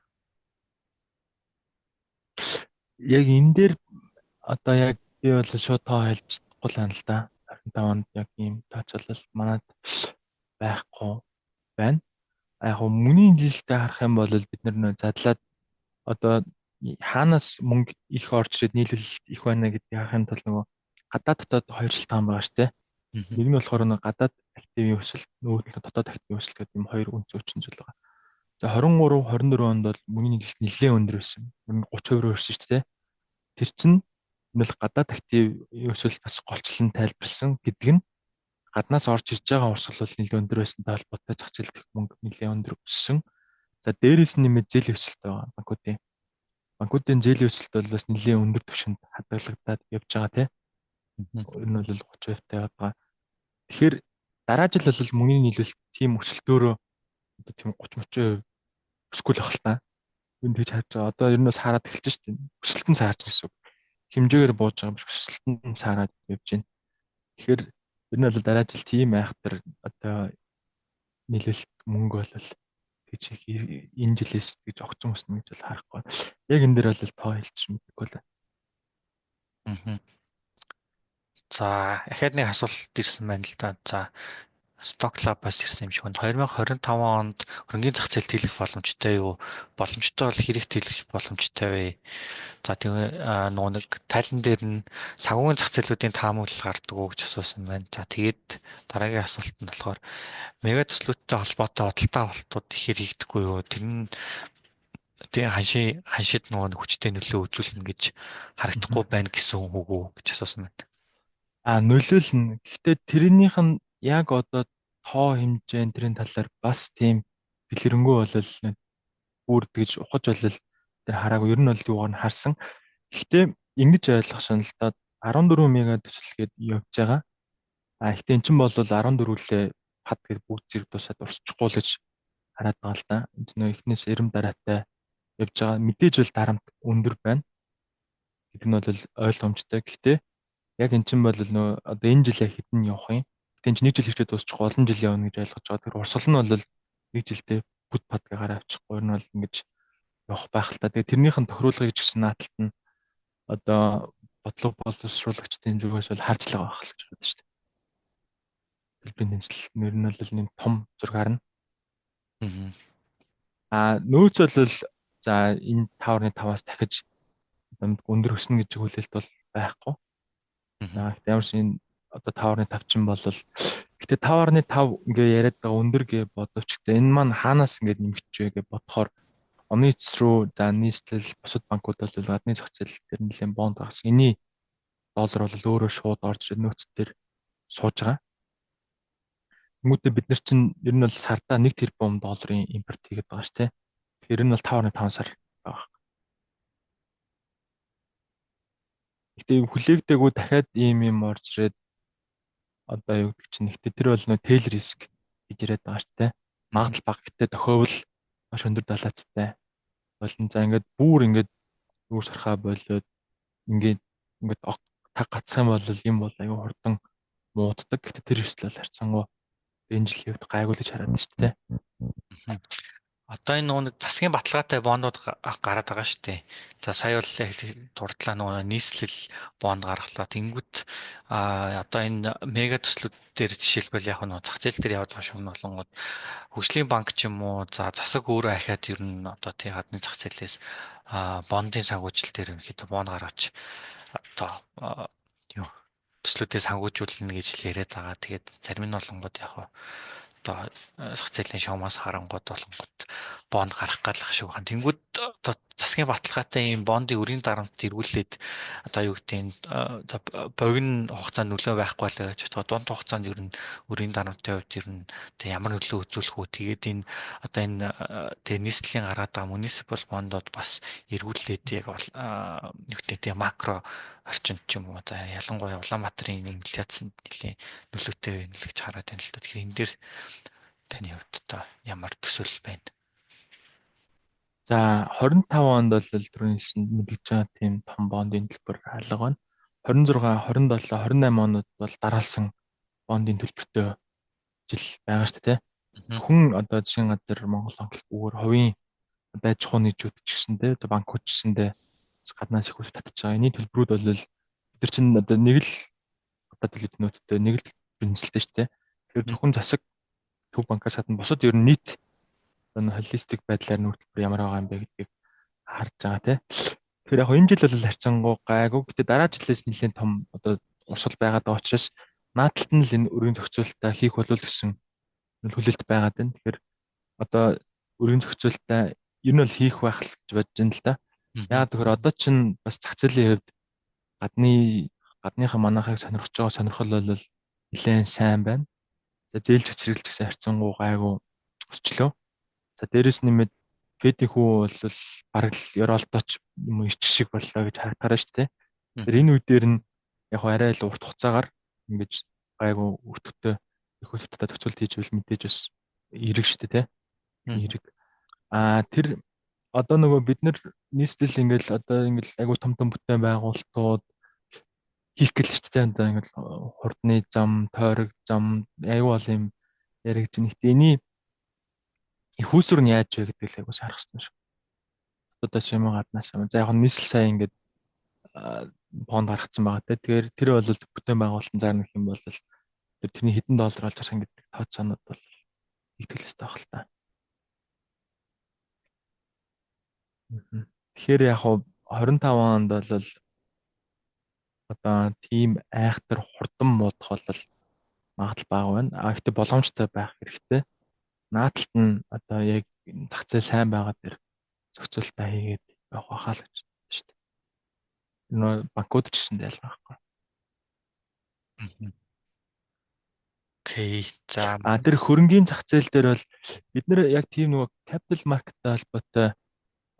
Speaker 2: Яг энэ дээр одоо яг би бол шууд тоо хэлж чадахгүй л байна л да. 25 онд яг ийм тооцоолол манад байхгүй байна. Яг мөнгөний нийлэлтэд харах юм бол бид нар задлаад одоо хаанаас мөнгө их орж ирээд нийлүүлэлт их байна гэдгийг харахын тулд нөгөө гадаад дотоод хоёр шалтгаан байгаа шүү дээ. Нэг нь болохоор нөгөө гадаад активын өсөлт, нөгөө нь дотоод активын өсөлт гэдэг юм хоёр үндсэн хүчин зүйл байгаа. За, 23 24 онд бол мөнгөний нийлүүлэлт нэлээд өндөр байсан. Ер нь 30% рүү өрсөн шүү дээ. Тэр чинь энэ бол гадаад актив өсөлт бас голчлон тайлбарлсан гэдэг нь гаднаас орж ирж байгаа урсгал бол нэлээд өндөр байсантай холбоотой зах зээл дэх мөнгө нэлээд өндөр өссөн. За, дээрээс нь нэмээд зээлийн өсөлт байгаа банкуудын. Банкуудын зээлийн өсөлт бол бас нэлээд өндөр түвшинд хадгалагдаад явж байгаа, тийм. Энэ бол 30% таа яваад байгаа. Тэгэхээр дараа жил бол мөнгөний нийлүүлэлт тийм өсөлтөөрөө одоо тийм 30 30% өсөхгүй л байх л та. Энэ тэгж харж байгаа. Одоо ер нь бас хараад эхэлж шүү дээ. Өсөлт нь саарч гэсэн үг. Хэмжээгээр бууж байгаа юм шиг өсөлт нь саарад явж байна. Тэгэхээр ер нь бол дараа жил тийм айхтар одоо нийлүүлэлт мөнгө бол гэж их энэ жилээс гэж огцон өснө гэж бол харахгүй. Яг энэ дээр бол тоо хэлж мэдэхгүй л.
Speaker 1: За, ахаад нэг асуулт ирсэн байна л да. За, Stock Club-аас ирсэн юм шиг байна. 2025 онд хөрөнгөний зах зээл тэлэх боломжтой юу? Боломжтой бол хэрэг тэлэх боломжтой вэ? За, тэгээ нөгөө нэг тайлан дээр нь санхүүгийн зах зээлүүдийн таамаглал гардаг уу гэж асуусан байна. За, тэгээд дараагийн асуулт нь болохоор мега төслүүдтэй холбоотой худалдаа авалтууд ихээр хийгдэхгүй юу? Тэр нь тэгээ ханшид нөгөө нэг хүчтэй нөлөө үзүүлнэ гэж харагдахгүй байна гэсэн үг үү гэж асуусан байна.
Speaker 2: А, нөлөөлнө. Гэхдээ тэрнийх нь яг одоо тоо хэмжээ тэрийн талаар бас тийм дэлгэрэнгүй бол бүр тэгж ухаж бол тэр хараагүй, ер нь бол юугаар нь харсан. Гэхдээ ингэж ойлгох шин л да, 14 мега төсөл гээд явж байгаа. А гэхдээ эн чинь бол 14-лээ пад гэр бүгд зэрэг дуусаад урсчихгүй л гэж хараад байгаа л да. Энд нөө эхнээс эрэм дараатай явж байгаа. Мэдээж бол дарамт өндөр байна гэдэг нь бол ойлгомжтой. Гэхдээ яг эн чинь бол нөө одоо энэ жилээ хэдэн явах юм. Гэтэ энэ чинь нэг жил хэрчээ дуусчихгүй, олон жил явна гэж ойлгож байгаа. Тэр урсгал нь бол нэг жилдээ бүд падгаа гараа авчихгүй нь бол ингэж явах байх л та. Тэгээ тэрнийх нь тохируулгыг ч гэсэн нааталт нь одоо бодлого боловсруулагчдын зүгээс бол харж л байгаа байх л гэж бодож шүү дээ. Төлбөрийн тэнцвэрлэлт нэр нь бол нэг том зураг харна. А нөөц бол за энэ 5.5-аас дахиж өндөр өснө гэж хүлээлт бол байхгүй. Аа ямар ч энэ одоо 5.5 чинь бол гэтээ 5.5 ингээ яриад байгаа өндөр гэ бодовч гэтээ энэ маань хаанаас ингээд нэмэгдэж вэ гэж бодохоор оны эц рүү за нийслэл бусад банкуд бол гадны зах зээл дээр нэлээд бонд гаргасан. Энийн доллар бол өөрөө шууд орж ирээд нөөц дээр сууж байгаа. Тэнгүүтээ бид нар чинь ер нь бол сардаа 1 тэрбум долларын импорт хийгээд байгаа шүү дээ. Тэгэхээр энэ бол 5.5 сар байгаа. Гэтэ хүлээгдээгүй дахиад ийм юм орж ирээд одоо юу гэдэг чинь гэхдээ тэр бол нөө tail risk гэж яриад байгаа шүү дээ. Магадлал бага гэтээ тохиовол маш өндөр далаацтай болно. За ингээд бүр ингээд юу сархаа болоод ингээд ингээд таг гацах юм бол юм бол аюу хурдан мууддаг. Гэтэ тэр эрсдэл бол харьцангуй энэ жилийн хувьд гайгүй л гэж хараад байна шүү дээ.
Speaker 1: Одоо энэ нөгөө нэг засгийн баталгаатай бондууд гараад байгаа шүү дээ. За сая бол дурдлаа нөгөө нийслэл бонд гаргалаа. Тэнгүүт одоо энэ мега төслүүд дээр жишээлбэл яг нөгөө зах зээл дээр яваад байгаа шугам болонгод хөгжлийн банк ч юм уу за засаг өөрөө ахиад ер нь одоо тий гадны зах зээлээс бондын санхүүжилт дээр ерөнхийдөө бонд гаргаж одоо юу төслүүдээ санхүүжүүлнэ гэж л яриад байгаа. Тэгээд зарим нь болонгод яг одоо зах зээлийн шугамаас харангууд болонгод бонд гарах гал шиг байна. Тэнгүүд одоо засгийн баталгаатай ийм бондын өрийн дарамт эргүүлээд одоо юу гэдэг нь богино хугацаанд нөлөө байхгүй л гэж бодоход дунд хугацаанд ер нь өрийн дарамтын хувьд ер нь тэг ямар нөлөө үзүүлэх үү? Тэгээд энэ одоо энэ тэг нийслэлийн гаргаад байгаа municipal бондууд бас эргүүлээд яг юу гэдэг тэг макро орчинд ч юм уу за ялангуяа Улаанбаатарын инфляцид нэлээд нөлөөтэй байна л гэж хараад байна л да. Тэгэхээр энэ дээр таны хувьд одоо ямар төсөөлөл байна?
Speaker 2: За 25 онд бол түрүүний хэлсэн мэдгэж байгаа тийм том бондын төлбөр алга байна. 26, 27, 28 онууд бол дараалсан бондын төлбөртэй жил байгаа шүү дээ. Зөвхөн одоо засгийн газар Монгол банк гэхгүйгээр хувийн одоо аж ахуйн нэгжүүд ч гэсэндээ одоо банкуд ч гэсэндээ гаднаас их үл татж байгаа. Энийн төлбөрүүд бол бид нар чинь одоо нэг л одоо төлөлт нөөцтэй нэг л төлбөр шүү дээ. Тэгэхээр зөвхөн засаг төв банкаас гадна бусад ер нь нийт одоо холистик байдлаар нүүр төлбөр ямар байгаа юм бэ гэдгийг харж байгаа тий. Тэгэхээр яг энэ жил бол харьцангуй гайгүй. Гэтэ дараа жилээс нэлээд том одоо урсгал байгаад байгаа учраас наадталт нь л энэ өргөн зохицуулалтаа хийх болов гэсэн хүлээлт байгаад байна. Тэгэхээр одоо өргөн зохицуулалтаа ер нь бол хийх байх л гэж бодож байна л да. Яагаад гэхээр одоо чинь бас зах зээлийн хувьд гадны гадныхаа манайхыг сонирхож байгаа сонирхол бол нэлээд сайн байна. За зээлж хэрэглэж гэсэн харьцангуй гайгүй өсчлөө. За дээрэс нэмээд Федийн хүү бол бараг л ёроолдооч юм ирчих шиг боллоо гэж харагдаараа шүү дээ. Тэр энэ үе дээр нь яг арай л урт хугацаагаар ингэж гайгүй өртөгтэй их хөтөлтөд зохицуулт хийж ивэл мэдээж бас эерэг шүү дээ, тэ. Эерэг. Аа тэр одоо нөгөө бид нар нийслэл ингээл одоо ингээл айгу том том бүтээн байгуулалтууд хийх гээл шүү дээ. Одоо ингээл хурдны зам, тойрог зам айгу бол юм яригдж байна. Гэтэ энэний их үүсвэр нь яаж вэ гэдэг л айгу сарах хэрэгтэй шүү. Одоо ч юм уу гаднаас юм. За яг нь нийслэл сая ингээд бонд гаргацсан байгаа те. Тэгэхээр тэр бол бүтээн байгуулалтын зар нөх юм бол тэр тэрний хэдэн доллар олж гарах гэдэг тооцоонууд бол итгэл ёстой байх л та. Тэгэхээр яг хуу 25 онд бол одоо тийм айхтар хурдан муудах бол магадлал бага байна. А гэхдээ боломжтой байх хэрэгтэй. Наадталт нь одоо яг зах зээл сайн байгаа дээр зохицуултаа хийгээд явах байхаа л гэж шүү дээ. Нөө банкуд ч гэсэн ялгаа байхгүй.
Speaker 1: Окей. За
Speaker 2: А тэр хөрөнгийн зах зээл дээр бол бид нэр яг тийм нөгөө capital market-тай холбоотой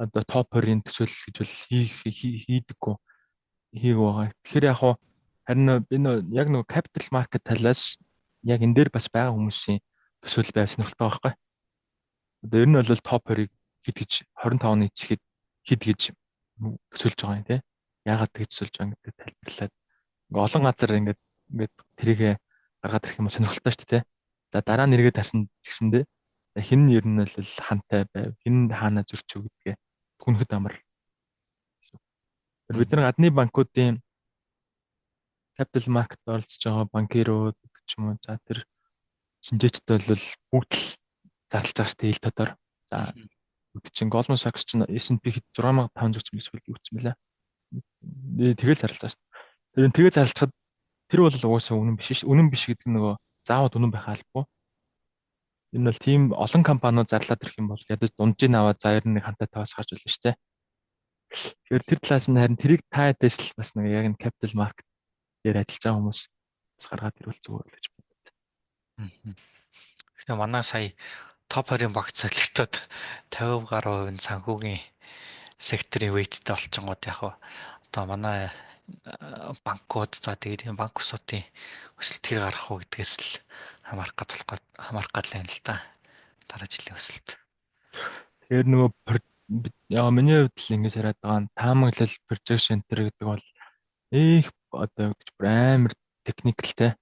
Speaker 2: одоо топ 20-ын төсөөлөл гэж бол хийдэггүй хийг байгаа. Тэгэхээр яг хуу харин би нөө яг нөгөө capital market талаас яг энэ дээр бас байгаа хүмүүсийн төсөөлөл байв сонирхолтой байхгүй. Одоо ер нь бол топ 20-ыг хэд гэж 25 оны эцэхэд хэд гэж төсөөлж байгаа юм те. Яагаад тэгж төсөөлж байгаа гэдэг тайлбарлаад ингээ олон газар ингээд ингээд тэрийгэ гаргаад ирэх юм сонирхолтой шүү дээ те. За дараа нь эргээд харсан гэсэндээ хэн нь ер нь бол хантай байв, хэн хаана зөрчив гэдгээ түнхэд амар. Бид нар гадны банкуудын capital market оролцож байгаа банкирууд гэдэг ч юм уу. За тэр шинжээчд бол бүгд л зарлж байгаа шүү дээ ил тодор. За бүгд чинь Goldman Sachs чинь S&P хэд 6500 ч юм уу үүссэн байлаа. Тэгэл зарлж байгаа шүү дээ. Тэр тэгээ зарлцахад тэр бол угаасаа үнэн биш ш. Үнэн биш гэдэг нь нөгөө заавал үнэн байх албагүй. Энэ бол тийм олон компаниуд зарлаад ирэх юм бол ядаж дунджийг аваад за ер нь нэг хантай таваас гарч болно шүү дээ. Тэгэхээр тэр талаас нь харин тэрийг та дэс л бас нэг яг энэ capital market дээр ажиллаж байгаа хүмүүс гаргаад ирвэл зүгээр л гэж бодод.
Speaker 1: Тэгэхээр манай сая топ 20-ын багц солигдоод 50 гаруй хувь нь санхүүгийн секторын weight-тэй болчингууд яг одоо манай банкуд, за тэгээд энэ банк усуудын өсөлт хэр гарах уу гэдгээс л хамаарах гад болох хамаарах гад л байна л да. Дараа жилийн өсөлт.
Speaker 2: Тэгэхээр нөгөө яа, миний хувьд л ингэж яриад байгаа нь таамаглал, projection гэдэг бол их одоо юу гэж бүр амар technical тэй.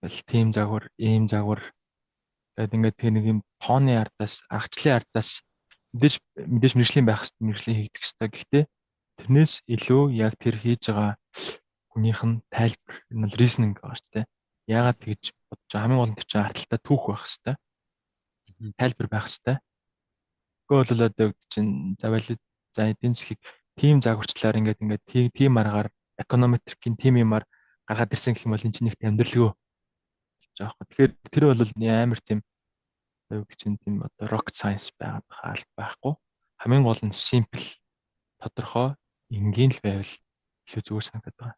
Speaker 2: Тэгэл тийм загвар, ийм загвар тэгээд ингээд тэр нэг юм тооны ардаас, аргачлалын ардаас мэдээж мэргэжлийн байх хэрэгтэй, мэргэжлийн хийгдэх хэрэгтэй. Гэхдээ тэрнээс илүү яг тэр хийж байгаа хүнийх нь тайлбар, энэ бол reasoning байгаа шүү дээ. Яагаад тэгж бодож байгаа, хамгийн гол нь тэр чинь ардталтай түүх байх хэрэгтэй. Тайлбар байх хэрэгтэй. Тэгэхгүй бол одоо юу гэдэг чинь за valid, за эдийн засгийг тийм загварчлаар ингээд ингээд тийм аргаар econometric ийн тийм юмар гаргаад ирсэн гэх юм бол энэ чинь нэгт амьдралгүй болж байгаа байхгүй. Тэгэхээр тэр бол амар тийм юу гэдэг чинь тийм одоо rocket science байгаад байгаа аль байхгүй. Хамгийн гол нь simple, тодорхой, энгийн л байвал илүү зүгээр санагдаад байгаа.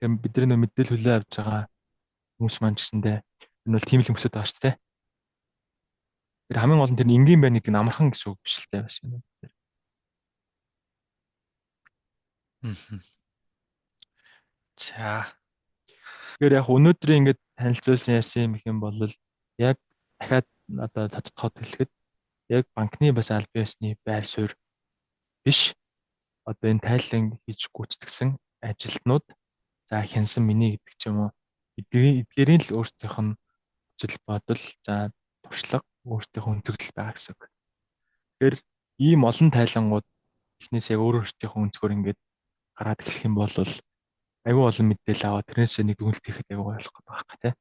Speaker 2: Тэгэхээр бидний нөө мэдээлэл хүлээн авч байгаа хүмүүс маань ч гэсэндээ энэ бол тийм л хүмүүсүүд байгаа шүү дээ. Тэр хамгийн гол нь тэр энгийн байна гэдэг нь амархан гэсэн үг биш л дээ бас юм.
Speaker 1: За.
Speaker 2: Тэгэхээр яг өнөөдрийн ингээд танилцуулсан яасан юм их юм бол яг дахиад одоо тодтоход хэлэхэд яг банкны бас албан ёсны байр суурь биш, одоо энэ тайлан хийж гүйцэтгэсэн ажилтнууд, за хянсан миний гэдэг ч юм уу, эдгээрийн л өөрсдийнх нь үзэл бодол, за туршлага, өөрсдийнх нь өнцөглөл байгаа гэсэн үг. Тэгэхээр ийм олон тайлангууд эхнээс яг өөр өөрсдийнхөө өнцгөр ингээд гараад эхлэх юм бол айгүй олон мэдээлэл аваад тэрнээсээ нэг дүгнэлт хийхэд айгүй гоё болох гэдэг байгаа тий.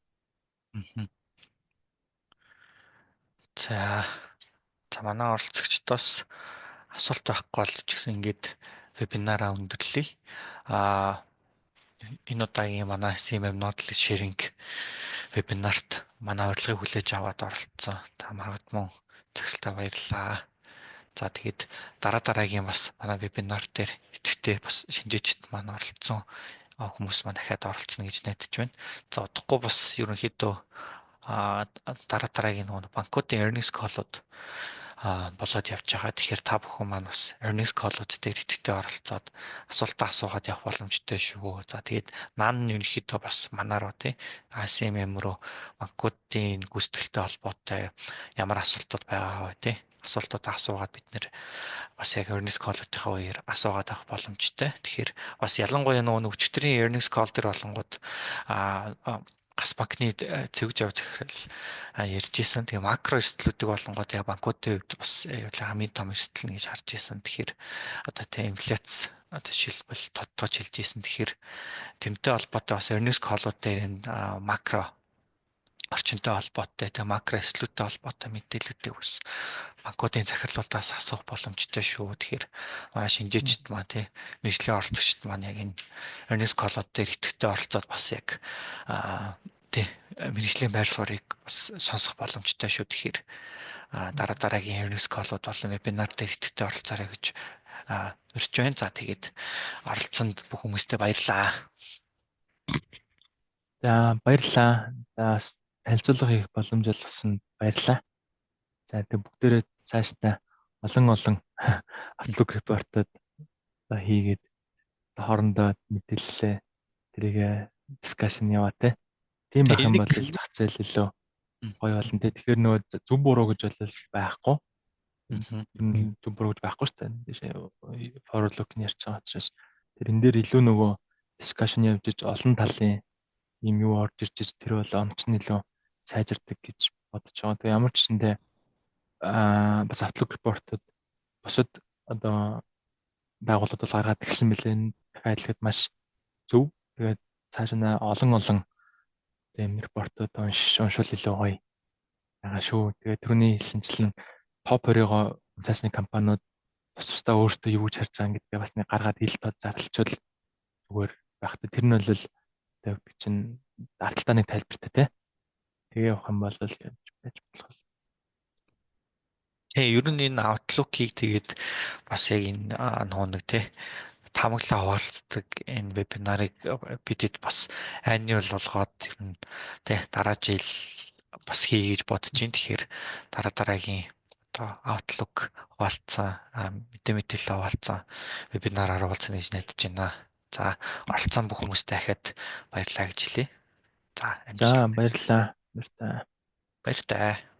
Speaker 1: За. За, манай оролцогчдоос асуулт байхгүй бол ч гэсэн ингээд вебинараа өндөрлөе. Энэ удаагийн манай CMM Knowledge Sharing вебинарт манай урилгыг хүлээж аваад оролцсон та Маргад мөн захиралтай баярлалаа. За, тэгээд дараа дараагийн бас манай вебинар дээр идэвхтэй бас шинжээчд маань оролцсон хүмүүс маань дахиад оролцоно гэж найдаж байна. За, удахгүй бас ерөнхийдөө дараа дараагийн нөгөө банкуудын earnings call-ууд болоод явж байгаа. Тэгэхээр та бүхэн маань бас earnings call-ууд дээр идэвхтэй оролцоод асуултаа асуугаад явах боломжтой шүү. За, тэгээд наан нь ерөнхийдөө бас манаа руу тий ICMM руу банкуудын гүйцэтгэлтэй холбоотой ямар асуултууд байгаа вэ тий асуултуудаа асуугаад бид нэр бас яг earnings call-уудынхаа үеэр асуугаад авах боломжтой. Тэгэхээр бас ялангуяа нөгөө өчигдрийн earnings call дээр болонгууд гас банкны цэвж яв захирал ярьж исэн. Тэгээ макро эрсдлүүдийг болонгууд яг банкуудын хувьд бас хамгийн том эрсдэл нь гэж харж исэн. Тэгэхээр одоо тэг инфляц одоо жишээлбэл тодтогч хэлж исэн. Тэгэхээр тэрнтэй холбоотой бас earnings call-ууд дээр энэ макро орчинтой холбоотой, тэгээ макро эрсдлүүдтэй холбоотой мэдээллүүдийг бас банкуудын захирлуудаас асуух боломжтой шүү. Тэгэхээр манай шинжээчд маань тий мэргэжлийн оролцогчд маань яг энэ earnings call-ууд дээр идэвхтэй оролцоод бас яг тий мэргэжлийн байр суурийг бас сонсох боломжтой шүү. Тэгэхээр дараа дараагийн earnings call-ууд болон вебинар дээр идэвхтэй оролцоорой гэж урьж байна. За, тэгээд оролцсонд бүх хүмүүстээ баярлалаа.
Speaker 2: За, баярлалаа. За, танилцуулга хийх боломж олгосонд баярлалаа. За, тэг бүгдээрээ цаашдаа олон олон outlook report-од хийгээд хоорондоо мэдээллээ тэрийг discussion яваа те. Тийм байх юм бол зах зээл илүү гоё болно те. Тэгэхээр нөгөө зөв буруу гэж бол байхгүй. Зөв буруу гэж байхгүй шүү дээ. Forward look нь ярьж байгаа учраас тэр энэ дээр илүү нөгөө discussion явж иж олон талын юм юу орж ирж тэр бол оноч нь илүү сайжирдаг гэж бодож байгаа. Тэгээ ямар ч гэсэндээ бас outlook report-ууд бусад одоо байгууллагууд бол гаргаад эхэлсэн мөлий. Дахиад хэлэхэд маш зөв. Тэгээд цааш нь олон олон тийм report ууд уншвал илүү гоё байгаа шүү. Тэгээд түрүүний хэлсэнчлэн топ 20-го цаасны компаниуд тус тусдаа өөртөө юу гэж харж байгаа гэдгээ бас нэг гаргаад ил тод зарлчвал зүгээр байх та. Тэр нь бол гэдэг чинь арталтаа нэг тайлбартай тий. Тэгээ явах юм бол байж болох.
Speaker 1: Тэг, ер нь энэ Outlook-ийг тэгээд бас яг энэ нөгөө нэг тий таамаглаа хуваалцдаг энэ вебинарыг бидэд бас annual болгоод ер нь тэ дараа жил бас хий гэж бодож байна. Тэгэхээр дараа дараагийн одоо outlook хуваалцсан, мэдээ мэдээлэл хуваалцсан вебинараар уулзна гэж найдаж байна. За, оролцсон бүх хүмүүстээ дахиад баярлалаа гэж хэлье. За,
Speaker 2: За, баярлалаа. Баяртай.
Speaker 1: Баяртай.